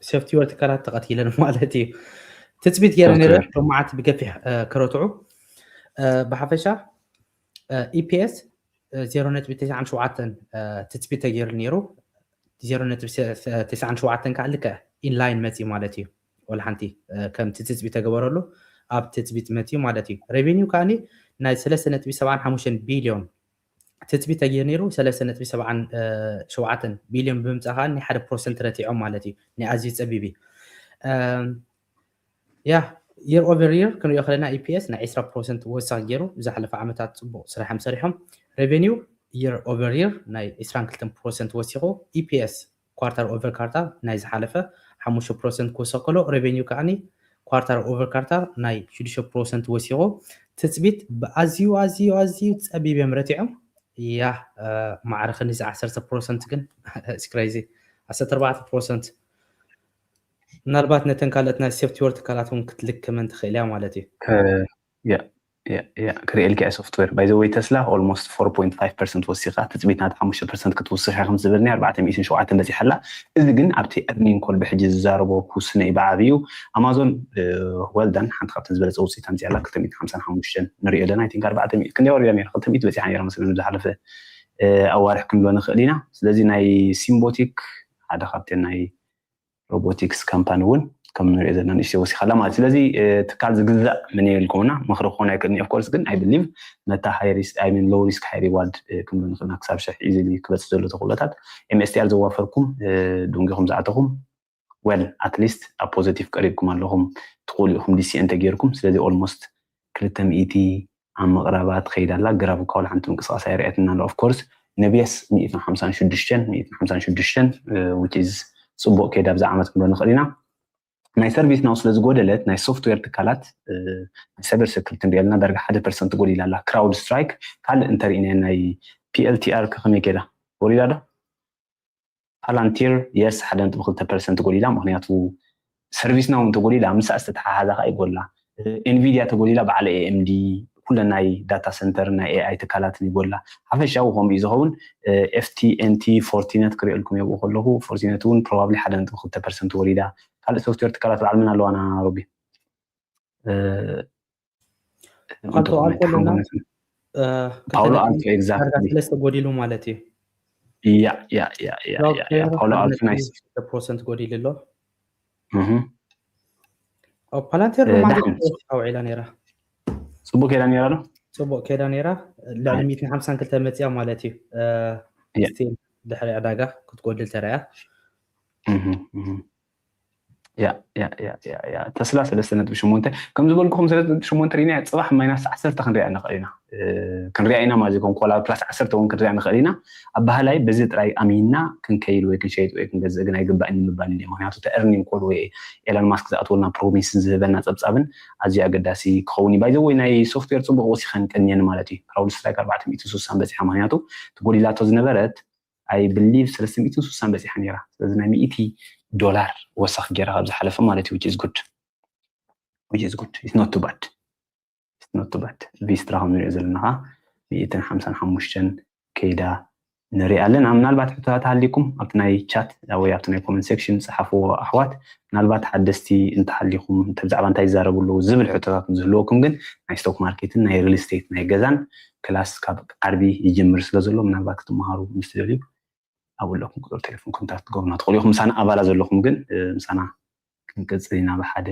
ሶፍትዌር ትካላት ተቐቲለን ማለት እዩ። ትፅቢት ገይረ ነረ ሎማዓት ብገፊሕ ክረትዑ ብሓፈሻ EPS ዜሮ ነጥቢ ተስዓን ሸውዓተን ትፅቢት ተገይሩ ነይሩ። ዜሮ ነጥቢ ተስዓን ሸውዓተን ከዓ ልክዕ ኢንላይን መፂ ማለት እዩ። ወላ ሓንቲ ከምቲ ትፅቢት ተገበረሉ ኣብ ትፅቢት መፂ ማለት እዩ። ሬቨኒው ከዓ ናይ ሰለስተ ነጥቢ ሰብዓን ሓሙሽተን ቢልዮን ትፅቢት ተገይሩ ነይሩ። ሰለስተ ነጥቢ ሰብዓን ሸውዓተን ቢልዮን ብምምፃእ ከዓ ናይ ሓደ ፐርሰንት ረቲዖም ማለት እዩ። ናይ ኣዝዩ ፀቢብ እዩ። ያ year over year ክንሪኦ ከለና EPS ናይ ዕስራ ፐርሰንት ወሳኽ ገይሩ ዝሓለፈ ዓመታት ፅቡቅ ስራሖም ሰሪሖም። ሬቨኒው year over year ናይ ዕስራን ክልተን ፐርሰንት ወሲኹ። EPS quarter over quarter ናይ ዝሓለፈ ሓሙሽተ ፐርሰንት ክወስኽ ከሎ ሬቨኒው ከዓኒ quarter over quarter ናይ ሽዱሽተ ፐርሰንት ወሲኹ። ትፅቢት ብኣዝዩ ኣዝዩ ኣዝዩ ፀቢብ እዮም ረቲዖም። ያ ማዕረ ክንዚ ዓሰርተ ፐርሰንት ግን crazy ዓሰርተ ኣርባዕተ ፐርሰንት ምናልባት ነተን ካልኦት ናይ ሶፍትዌር ትካላት እውን ክትልክመን ትኽእል እያ ማለት እዩ። ክርእየልካ እየ ሶፍትዌር by the way ተስላ almost four point five percent ወሲኻ ትፅቢት ናታ ሓሙሽተ ፐርሰንት ክትውስኽ እያ ከም ዝበልኒ ኣርባዕተ ሚእትን ሸውዓተን በፂሓ ኣላ። እዚ ግን ኣብቲ earning call ብሕጂ ዝዛረቦ ክውስነ እዩ ብዓብዩ። ኣማዞን well done ሓንቲ ካብተን ዝበለፀ ውፅኢት ኣምፅኣላ ክልተ ሚእትን ሓምሳን ሓሙሽተን ንሪኦ ኣለና። I think ኣርባዕተ ሚእቲ ክንደይ ወሪዳ ነይራ ክልተ ሚእቲ በፂሓ ነይራ መስለኒ ዝሓለፈ ኣዋርሕ ክንብሎ ንኽእል ኢና። ስለዚ ናይ ሲምቦቲክ ሓደ ካብተን ናይ ሮቦቲክስ ካምፓኒ እውን ከም ንሪኦ ዘለና ንእሽተይ ወሲኻላ ማለት። ስለዚ ትካል ዝግዛእ ምን የልኩምና ምኽሪ ክኾን ኣይክእልን። Of course ግን I believe ነታ high risk I mean low risk high reward ክንብል ንኽእልና ክሳብ ሽሕ easily ክበፅሕ ዘሎ ተኽእሎታት MSTR ዘዋፈርኩም ደንጊኹም ዝኣተኹም well at least ኣብ positive ቀሪብኩም ኣለኹም። ትኽእሉ ኢኹም DCA እንተገይርኩም። ስለዚ almost ክልተ ሚእቲ ኣብ ምቕራባ ትኸይድ ኣላ። ግራፍ እኳ ወላ ሓንቲ ምንቅስቃስ ኣይረኣየትን ኣላ። Of course ነብየስ ሚእትን ሓምሳን ሽዱሽተን ሚእትን ሓምሳን ሽዱሽተን which is ፅቡቅ ከይድ ኣብዛ ዓመት ክንብሎ ንኽእል ኢና። ናይ service now ስለ ዝጎደለት ናይ ሶፍትዌር ትካላት ናይ cyber security ንሪኦ ኣለና ዳርጋ ሓደ ፐርሰንት ጎዲላ ኣላ። ክራውድ ስትራይክ ካልእ እንተሪእናዮ ናይ PLTR ከመይ ከይዳ ወሪዳ ዶ? Palantir yes ሓደ ነጥቢ ክልተ ፐርሰንት ጎዲላ። ምኽንያቱ service now እንተጎዲላ ምስኣ ዝተተሓሓዛ ከዓ ይጎድላ። Nvidia ተጎዲላ በዓል AMD ኩለን ናይ data center ናይ AI ትካላትን ይጎድላ። ሓፈሻዊ ከምኡ እዩ ዝኸውን። FTNT Fortinet ክሪኦልኩም የብኡ ከለኹ Fortinet እውን probably ሓደ ነጥቢ ክልተ ፐርሰንት ወሪዳ። ካልእ ሶፍትዌር ትካላት በዓል መን ኣለዋና ሮቢ? ፓውሎ ኣልቶ exactly ሰለስተ ጎዲሉ ማለት እዩ። ያ ያ ያ ያ ያ ፓውሎ ኣልቶ ናይ ፐርሰንት ጎዲሉ ኣሎ። Palantir ኣውዒላ ነይራ። ፅቡቅ ከይዳ ነይራ ዶ? ፅቡቅ ከይዳ ነይራ። ልዕሊ ሚእትን ሓምሳን ክልተ መፅያ ማለት እዩ። ስቲል ድሕሪ ዕዳጋ ክትጎድል ተረያ። ተስላ ሰለስተ ነጥቢ ሸሞንተ ከም ዝበልኩኹም ሰለስተ ነጥቢ ሸሞንተ ሪና ጽባሕ ማይናስ ዓሰርተ ክንሪያ ንኽእል ኢና። ክንሪያ ኢና ማለት ይኮን ኮላ ፕላስ ዓሰርተ እውን ክንሪያ ንኽእል ኢና። ኣብ ባህላይ በዚ ጥራይ ኣሚንና ክንከይድ ወይ ክንሸይጥ ወይ ክንገዝእ ግን ኣይግባእን ምባል እዩ። ምክንያቱ እቲ earning call ወይ ኤለን ማስክ ዝኣትወልና ፕሮሚስን ዝህበና ጸብጻብን ኣዝዩ ኣገዳሲ ክኸውን እዩ። ባይዘወይ ናይ ሶፍትዌር ጽቡቅ ወሲኸን ቀንየን ማለት እዩ። ክራውድ ስትራይክ ኣርባዕተ ሚእቲ ስሳን በጺሓ ምክንያቱ እቲ ጎዲላቶ ዝነበረት I believe ሰለስተ ሚእትን ስሳን በጺሓ ነይራ። ስለዚ ናይ ሚእቲ ዶላር ወሰኽ ገይራ ካብ ዝሓለፈ ማለት እዩ። Which is good, which is good, it's not too bad, it's not too bad። ቪስትራ ከም ንሪኦ ዘለና ከዓ ሚእትን ሓምሳን ሓሙሽተን ከይዳ ንሪኣ ኣለና። ምናልባት ሕቶታት ሃሊኩም ኣብቲ ናይ ቻት ወይ ኣብቲ ናይ ኮመንት ሴክሽን ጸሓፍዎ ኣሕዋት። ምናልባት ሓደስቲ እንተሃሊኹም፣ እንተ ብዛዕባ እንታይ ይዛረቡ ኣለዉ ዝብል ሕቶታት ዝህልወኩም ግን ናይ ስቶክ ማርኬትን ናይ ሪል ስቴት ናይ ገዛን ክላስ ካብ ዓርቢ ይጅምር ስለ ዘሎ ምናልባት ክትመሃሩ ምስ ትደልዩ ኣብኡ ኣለኩም ቁፅሪ ቴሌፎን ኮንታክት ትገብሩና ትኽእሉ ኢኹም። ምሳና ኣባላት ዘለኹም ግን ምሳና ክንቅፅል ኢና ብሓደ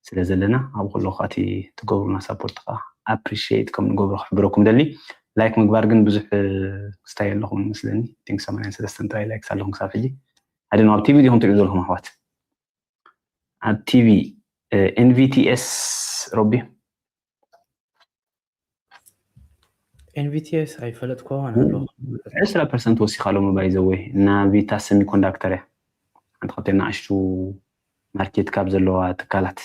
ስለ ዘለና ኣብ ኩሉ እቲ ትገብሩና ሳፖርት ከዓ ኣፕሪሺየት ከም ንገብሮ ክሕብረኩም ደሊ። ላይክ ምግባር ግን ብዙሕ ክስታይ ኣለኹም መስለኒ። ቲንክ ሰማንያን ሰለስተን ጥራይ ላይክስ ኣለኹም ክሳብ ሕጂ። ሓደ ኣብ ቲቪ ዲኹም ትሪኡ ዘለኹም ኣሕዋት? ኣብ ቲቪ ኤንቪቲኤስ ሮቢ ኤንቪቲኤስ ኣይፈለጥኩዋን ኣለኹ። ዕስራ ፐርሰንት ወሲኻ ሎሚ ባይዘወይ እና ቪታ ሰሚኮንዳክተር እያ። ሓንቲ ካብተን ንኣሽቱ ማርኬት ካብ ዘለዋ ትካላት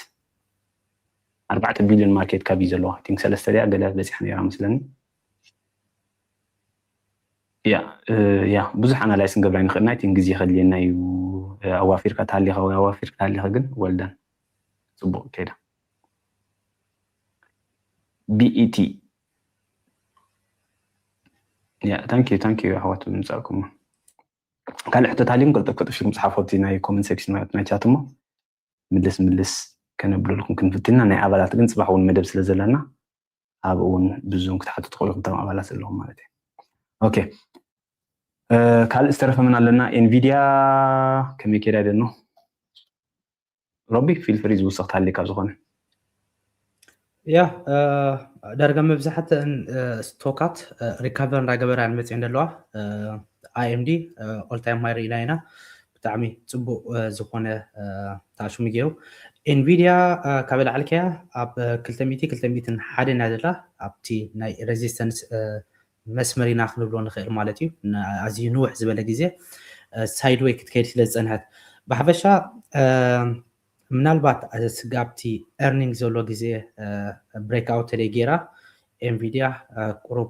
ኣርባዕተ ቢልዮን ማርኬት ካብ እዩ ዘለዋ። ቲንክ ሰለስተ ድያ ገለ በፂሓ ነይራ መስለኒ። ያ ያ ብዙሕ ኣናላይስ ንገብራ ንኽእል ናይ ቲን ግዜ ከድልየና እዩ። ኣዋፊርካ ተሃሊኻ ወይ ኣዋፊርካ ተሃሊኻ ግን ወልዳን ፅቡቅ ከይዳ ቢኢቲ ያ ታንኪዩ ታንኪዩ ኣሕዋት ብምምፃእኩም። ካልእ ሕቶታት ኣሊኩም ቅልጥፍ ቅልጥፍ ኢልኩም ፀሓፉ ኣብቲ ናይ ኮመንት ሴክሽን ማለት ናይ ቻት እሞ ምልስ ምልስ ከነብለልኩም ክንፍትና። ናይ ኣባላት ግን ፅባሕ እውን መደብ ስለ ዘለና ኣብኡ እውን ብዙም ክትሓቱ ትኽእሉ ኢኹም እቶም ኣባላት ዘለኹም ማለት እዩ። ኦኬ ካልእ ዝተረፈ መን ኣለና? ኤንቪድያ ከመይ ከይዳ ደኖ? ሮቢ ፊል ፍሪ ዝውስኽ ታሊ ካብ ዝኾነ ያ ዳርጋ መብዛሕትአን ስቶካት ሪካቨር እንዳገበራ እየን መፅየን ዘለዋ። ኣይ ኤም ዲ ኦል ታይም ሃይ ርኢና ኢና። ብጣዕሚ ፅቡቅ ዝኾነ ታሽሙ ገይሩ። ኤንቪድያ ካብ ላዕሊ ከያ ኣብ ክልተ ሚእቲ ክልተ ሚእትን ሓደን እያ ዘላ። ኣብቲ ናይ ሬዚስተንስ መስመር ኢና ክንብሎ ንኽእል ማለት እዩ። ኣዝዩ ንውሕ ዝበለ ግዜ ሳይድወይ ክትከይድ ስለ ዝፀንሐት ብሓፈሻ ምናልባት ስጋብቲ ኤርኒንግ ዘሎ ግዜ ብሬክ ኣውት ተደይ ገይራ ኤንቪድያ ቁሩብ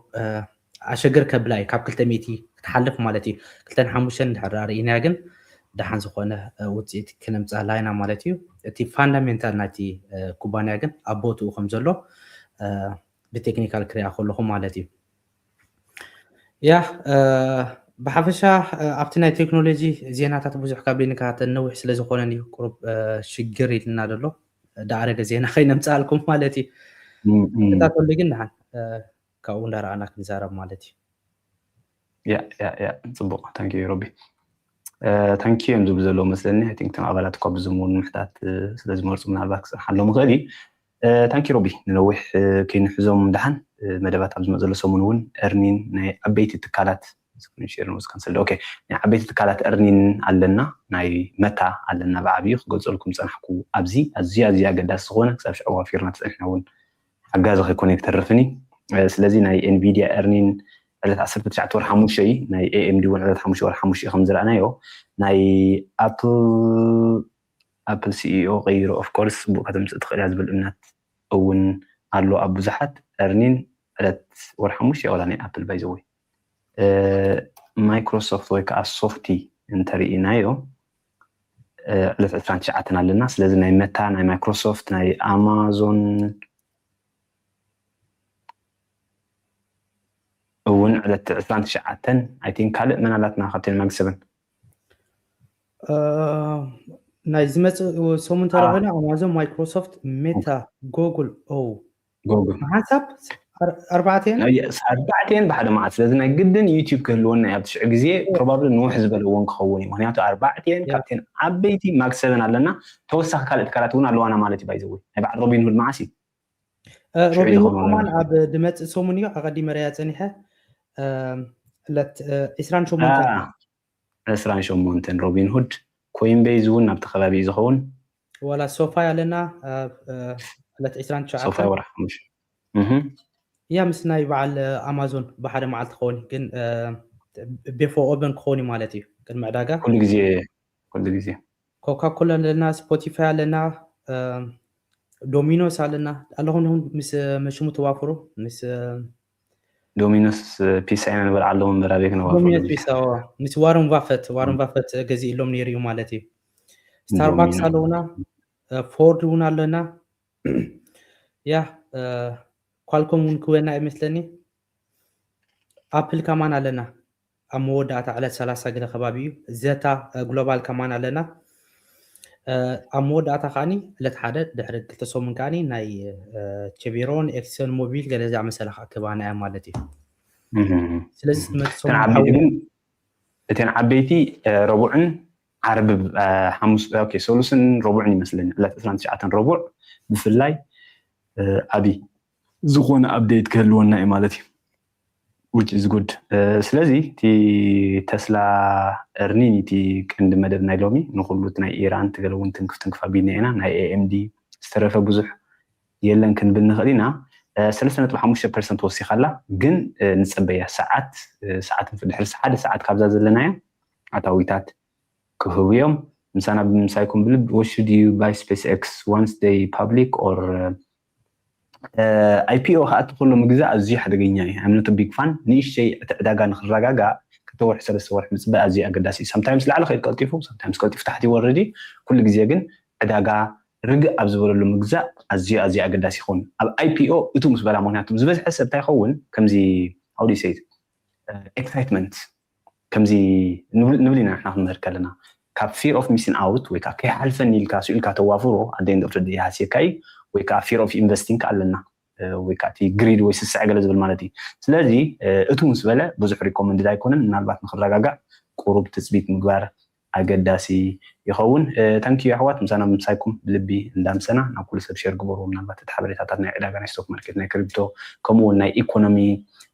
ኣሸግር ከብላ እዩ ካብ ክልተ ሚእቲ ክትሓልፍ ማለት እዩ። ክልተን ሓሙሽተን እንድሕር ርኢናያ ግን ደሓን ዝኾነ ውፅኢት ክነምፅኣላ ኢና ማለት እዩ። እቲ ፋንዳሜንታል ናይቲ ኩባንያ ግን ኣብ ቦትኡ ከም ዘሎ ብቴክኒካል ክሪኣ ከለኹ ማለት እዩ። ያ ብሓፈሻ ኣብቲ ናይ ቴክኖሎጂ ዜናታት ብዙሕ ካብ ሊንካ ተነዊሕ ስለ ዝኾነን እዩ ቁሩብ ሽግር ኢልና ዘሎ። ዳዕረገ ዜና ከይነምፅኣልኩም ማለት እዩ። ተታተሉ ግን ደሓን ካብኡ እንዳረኣና ክንዛረብ ማለት እዩ። ያ ያ ያ ፅቡቅ ታንኪዩ ሮቢ። ታንኪዩ እዮም ዝብሉ ዘለዉ መስለኒ። ኣይ ቲንክ እቶም ኣባላት እኳ ብዙም እውን ምሕታት ስለ ዝመርፁ ምናልባት ክፀንሓሎም ይኽእል እዩ። ታንኪ ሮቢ ንነዊሕ ከይንሕዞም ደሓን መደባት ኣብ ዝመፅ ዘሎ ሰሙን እውን ኤርኒን ናይ ዓበይቲ ትካላት ኦኬ ናይ ዓበይቲ ትካላት ኤርኒን ኣለና ናይ መታ ኣለና ብዓብዩ ክገልፀልኩም ዝፀናሕኩ ኣብዚ ኣዝዩ ኣዝዩ ኣገዳሲ ዝኾነ ክሳብ ሽዑ ዋፊርና ተፀኒሕና እውን ሓጋዚ ከይኮነ ክተርፍኒ ስለዚ ናይ ኤንቪድያ ኤርኒን ዕለት ዓሰርተ ትሽዓተ ወር ሓሙሽተ እዩ ናይ ኤኤምዲ እውን ዕለት ሓሙሽተ ወር ሓሙሽተ ከም ዝረኣናዮ ናይ ኣፕል ኣፕል ሲኢኦ ቀይሩ ኦፍኮርስ ፅቡቅ ከተምፅእ ትኽእል እያ ዝብል እምነት እውን ኣሎ ኣብ ብዙሓት ኤርኒን ዕለት ወር ሓሙሽተ ወላ ናይ ኣፕል ባይዘወይ ማይክሮሶፍት ወይ ከዓ ሶፍቲ እንተርኢናዮ ዕለት ዕስራን ትሽዓተን ኣለና ስለዚ ናይ መታ ናይ ማይክሮሶፍት ናይ ኣማዞን እውን ዕለት ዕስራን ትሽዓተን ኣይ ቲንክ ካልእ መን ኣላትና ካብተን ማግሰብን ናይ ዝመፅእ ሰሙን ተረኾይና ኣማዞን ማይክሮሶፍት ሜታ ጎግል ኦ ጎግል ሓንሳብ ኣርባዕተን ኣርባዕተን ብሓደ መዓት ስለዚ ናይ ግድን ዩቲብ ክህልወና እዩ ኣብ ትሽዑ ግዜ ፕሮባብሊ ንውሕ ዝበለ እውን ክኸውን እዩ ምክንያቱ ኣርባዕተን ካብተን ዓበይቲ ማግሰብን ኣለና ተወሳኺ ካልእ ትካላት እውን ኣለዋና ማለት እዩ ባይዘወይ ናይ በዓል ሮቢን ሁድ መዓስ እዩ ሮቢን ከማን ኣብ ድመፅእ ሰሙን እዩ ኣቀዲመ ረያ ፀኒሐ ዕለት ዕስራን ሸሞንተን ዕስራን ሸሞንተን ሮቢን ሁድ ኮይንቤዝ እውን ናብቲ ከባቢ እዩ ዝኸውን ዋላ ሶፋይ ኣለና ዕለት ዕስራን ትሽዓተን ወርሒ ሓሙሽተ ያ ምስ ናይ በዓል ኣማዞን ብሓደ መዓልቲ ክኸውን ግን ቤፎ ኦበን ክኸውን ማለት እዩ ቅድሚ ዕዳጋ ኩሉ ግዜ ኩሉ ግዜ ኮካ ኮላ ኣለና ስፖቲፋይ ኣለና ዶሚኖስ ኣለና ኣለኹም ምስ መሽሙ ተዋፍሩ ምስ ዶሚኖስ ፒሳ ኢና ንበልዓሎም እምበር ኣበይ ክነዋፍሩ ምስ ዋረን ባፈት ዋረን ባፈት ገዚእሎም ነይሩ እዩ ማለት እዩ ስታርባክስ ኣለውና፣ ፎርድ እውን ኣለና። ያ ኳልኮም እውን ክወና ይመስለኒ። ኣፕል ከማን ኣለና። ኣብ መወዳእታ ዕለት ሰላሳ ገለ ከባቢ እዩ። ዘታ ግሎባል ከማን ኣለና። ኣብ መወዳእታ ከዓኒ ዕለት ሓደ ድሕሪ ክልተ ሰሙን ከዓኒ ናይ ቸቤሮን ኤክሰን ሞቢል ገለ ዝኣመሰለ ከዓ ክባና እያ ማለት እዩ። ስለዚ ትመፅእ ሰሙን እተን ዓበይቲ ረቡዕን ዓርብ ሓሙስ ሰሉስን ረቡዕን ይመስለኒ ዕለት ዕስራን ትሽዓተን ረቡዕ ብፍላይ ዓብዪ ዝኾነ ኣፕዴት ክህልወና እዩ ማለት እዩ። Which is good። ስለዚ እቲ ተስላ እርኒን እቲ ቀንዲ መደብ ናይ ሎሚ ንኩሉ እቲ ናይ ኢራን ትገለ እውን ትንክፍ ትንክፍ ኣቢልና ኢና። ናይ ኤኤምዲ ዝተረፈ ብዙሕ የለን ክንብል ንኽእል ኢና። ሰለስተ ነጥቢ ሓሙሽተ ፐርሰንት ወሲኻላ፣ ግን ንፀበያ ሰዓት ሰዓት ድሕሪ ሓደ ሰዓት ካብዛ ዘለናያ ኣታዊታት ክህቡ እዮም። ምሳና ብምሳይኩም ብልብ what should you buy SpaceX once they public or IPO ክኣቲ ከሎ ምግዛእ ኣዝዩ ሓደገኛ እዩ። I'm not a big fan። ንእሽተይ እቲ ዕዳጋ ንክረጋጋእ ክልተ ወርሒ ሰለስተ ወርሒ ምፅባይ ኣዝዩ ኣገዳሲ እዩ። Sometimes ላዕሊ ከይድ ቀልጢፉ፣ sometimes ቀልጢፉ ታሕቲ ይወርድ እዩ። ኩሉ ግዜ ግን ዕዳጋ ርግእ ኣብ ዝበለሉ ምግዛእ ኣዝዩ ኣዝዩ ኣገዳሲ ይኸውን። ኣብ IPO እቱ ምስ በላ ምክንያቱ ዝበዝሐ ሰብ እንታይ ይኸውን ከምዚ how do you say it excitement ከምዚ ንብል ኢና ንሕና ክንምህር ከለና ካብ fear of missing out ወይ ከዓ ከይሓልፈኒ ኢልካ ስኢልካ ተዋፍሮ ኣደይን ዶክተር ደይ ሃስየካ እዩ ወይ ከዓ fear of investing ኣለና ወይ ከዓ እቲ ግሪድ ወይ ስስዐ ገለ ዝብል ማለት እዩ። ስለዚ እቱ ምስ በለ ብዙሕ recommended ኣይኮነን። ምናልባት ንክረጋጋእ ቁሩብ ትፅቢት ምግባር ኣገዳሲ ይኸውን። Thank you ኣሕዋት ምሳና ምምሳይኩም ብልቢ እንዳምሰና ናብ ኩሉ ሰብ ሼር ግበርዎ። ምናልባት እቲ ሓበሬታታት ናይ ዕዳጋ ናይ ስቶክ ማርኬት ናይ ክሪፕቶ ከምኡ እውን ናይ ኢኮኖሚ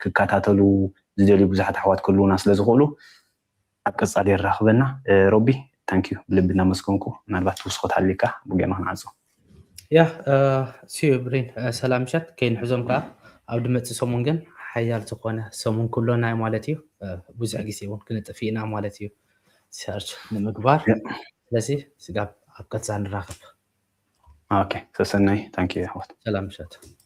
ክከታተሉ ዝደልዩ ብዙሓት ኣሕዋት ክህልውና ስለዝኽእሉ ኣብ ቀፃሊ የራኽበና። ሮቢ thank you ብልቢ እናመስገንኩ ምናልባት ትውስኮት ሃልዩካ ብጌና ክንዓፁ። ያ ሲ ብሬን ሰላም ምሸት ከይንሕዞም ከዓ ኣብ ድመፅእ ሰሙን ግን ሓያል ዝኾነ ሰሙን ክብሎና እዩ ማለት እዩ። ብዙሕ ግዜ እውን ክንጥፍ ኢና ማለት እዩ ሰርች ንምግባር። ስለዚ ስጋብ ኣብ ቀፃሊ ንራኸብ። ሰሰናይ thank you ኣሕዋት። ሰላም ምሸት።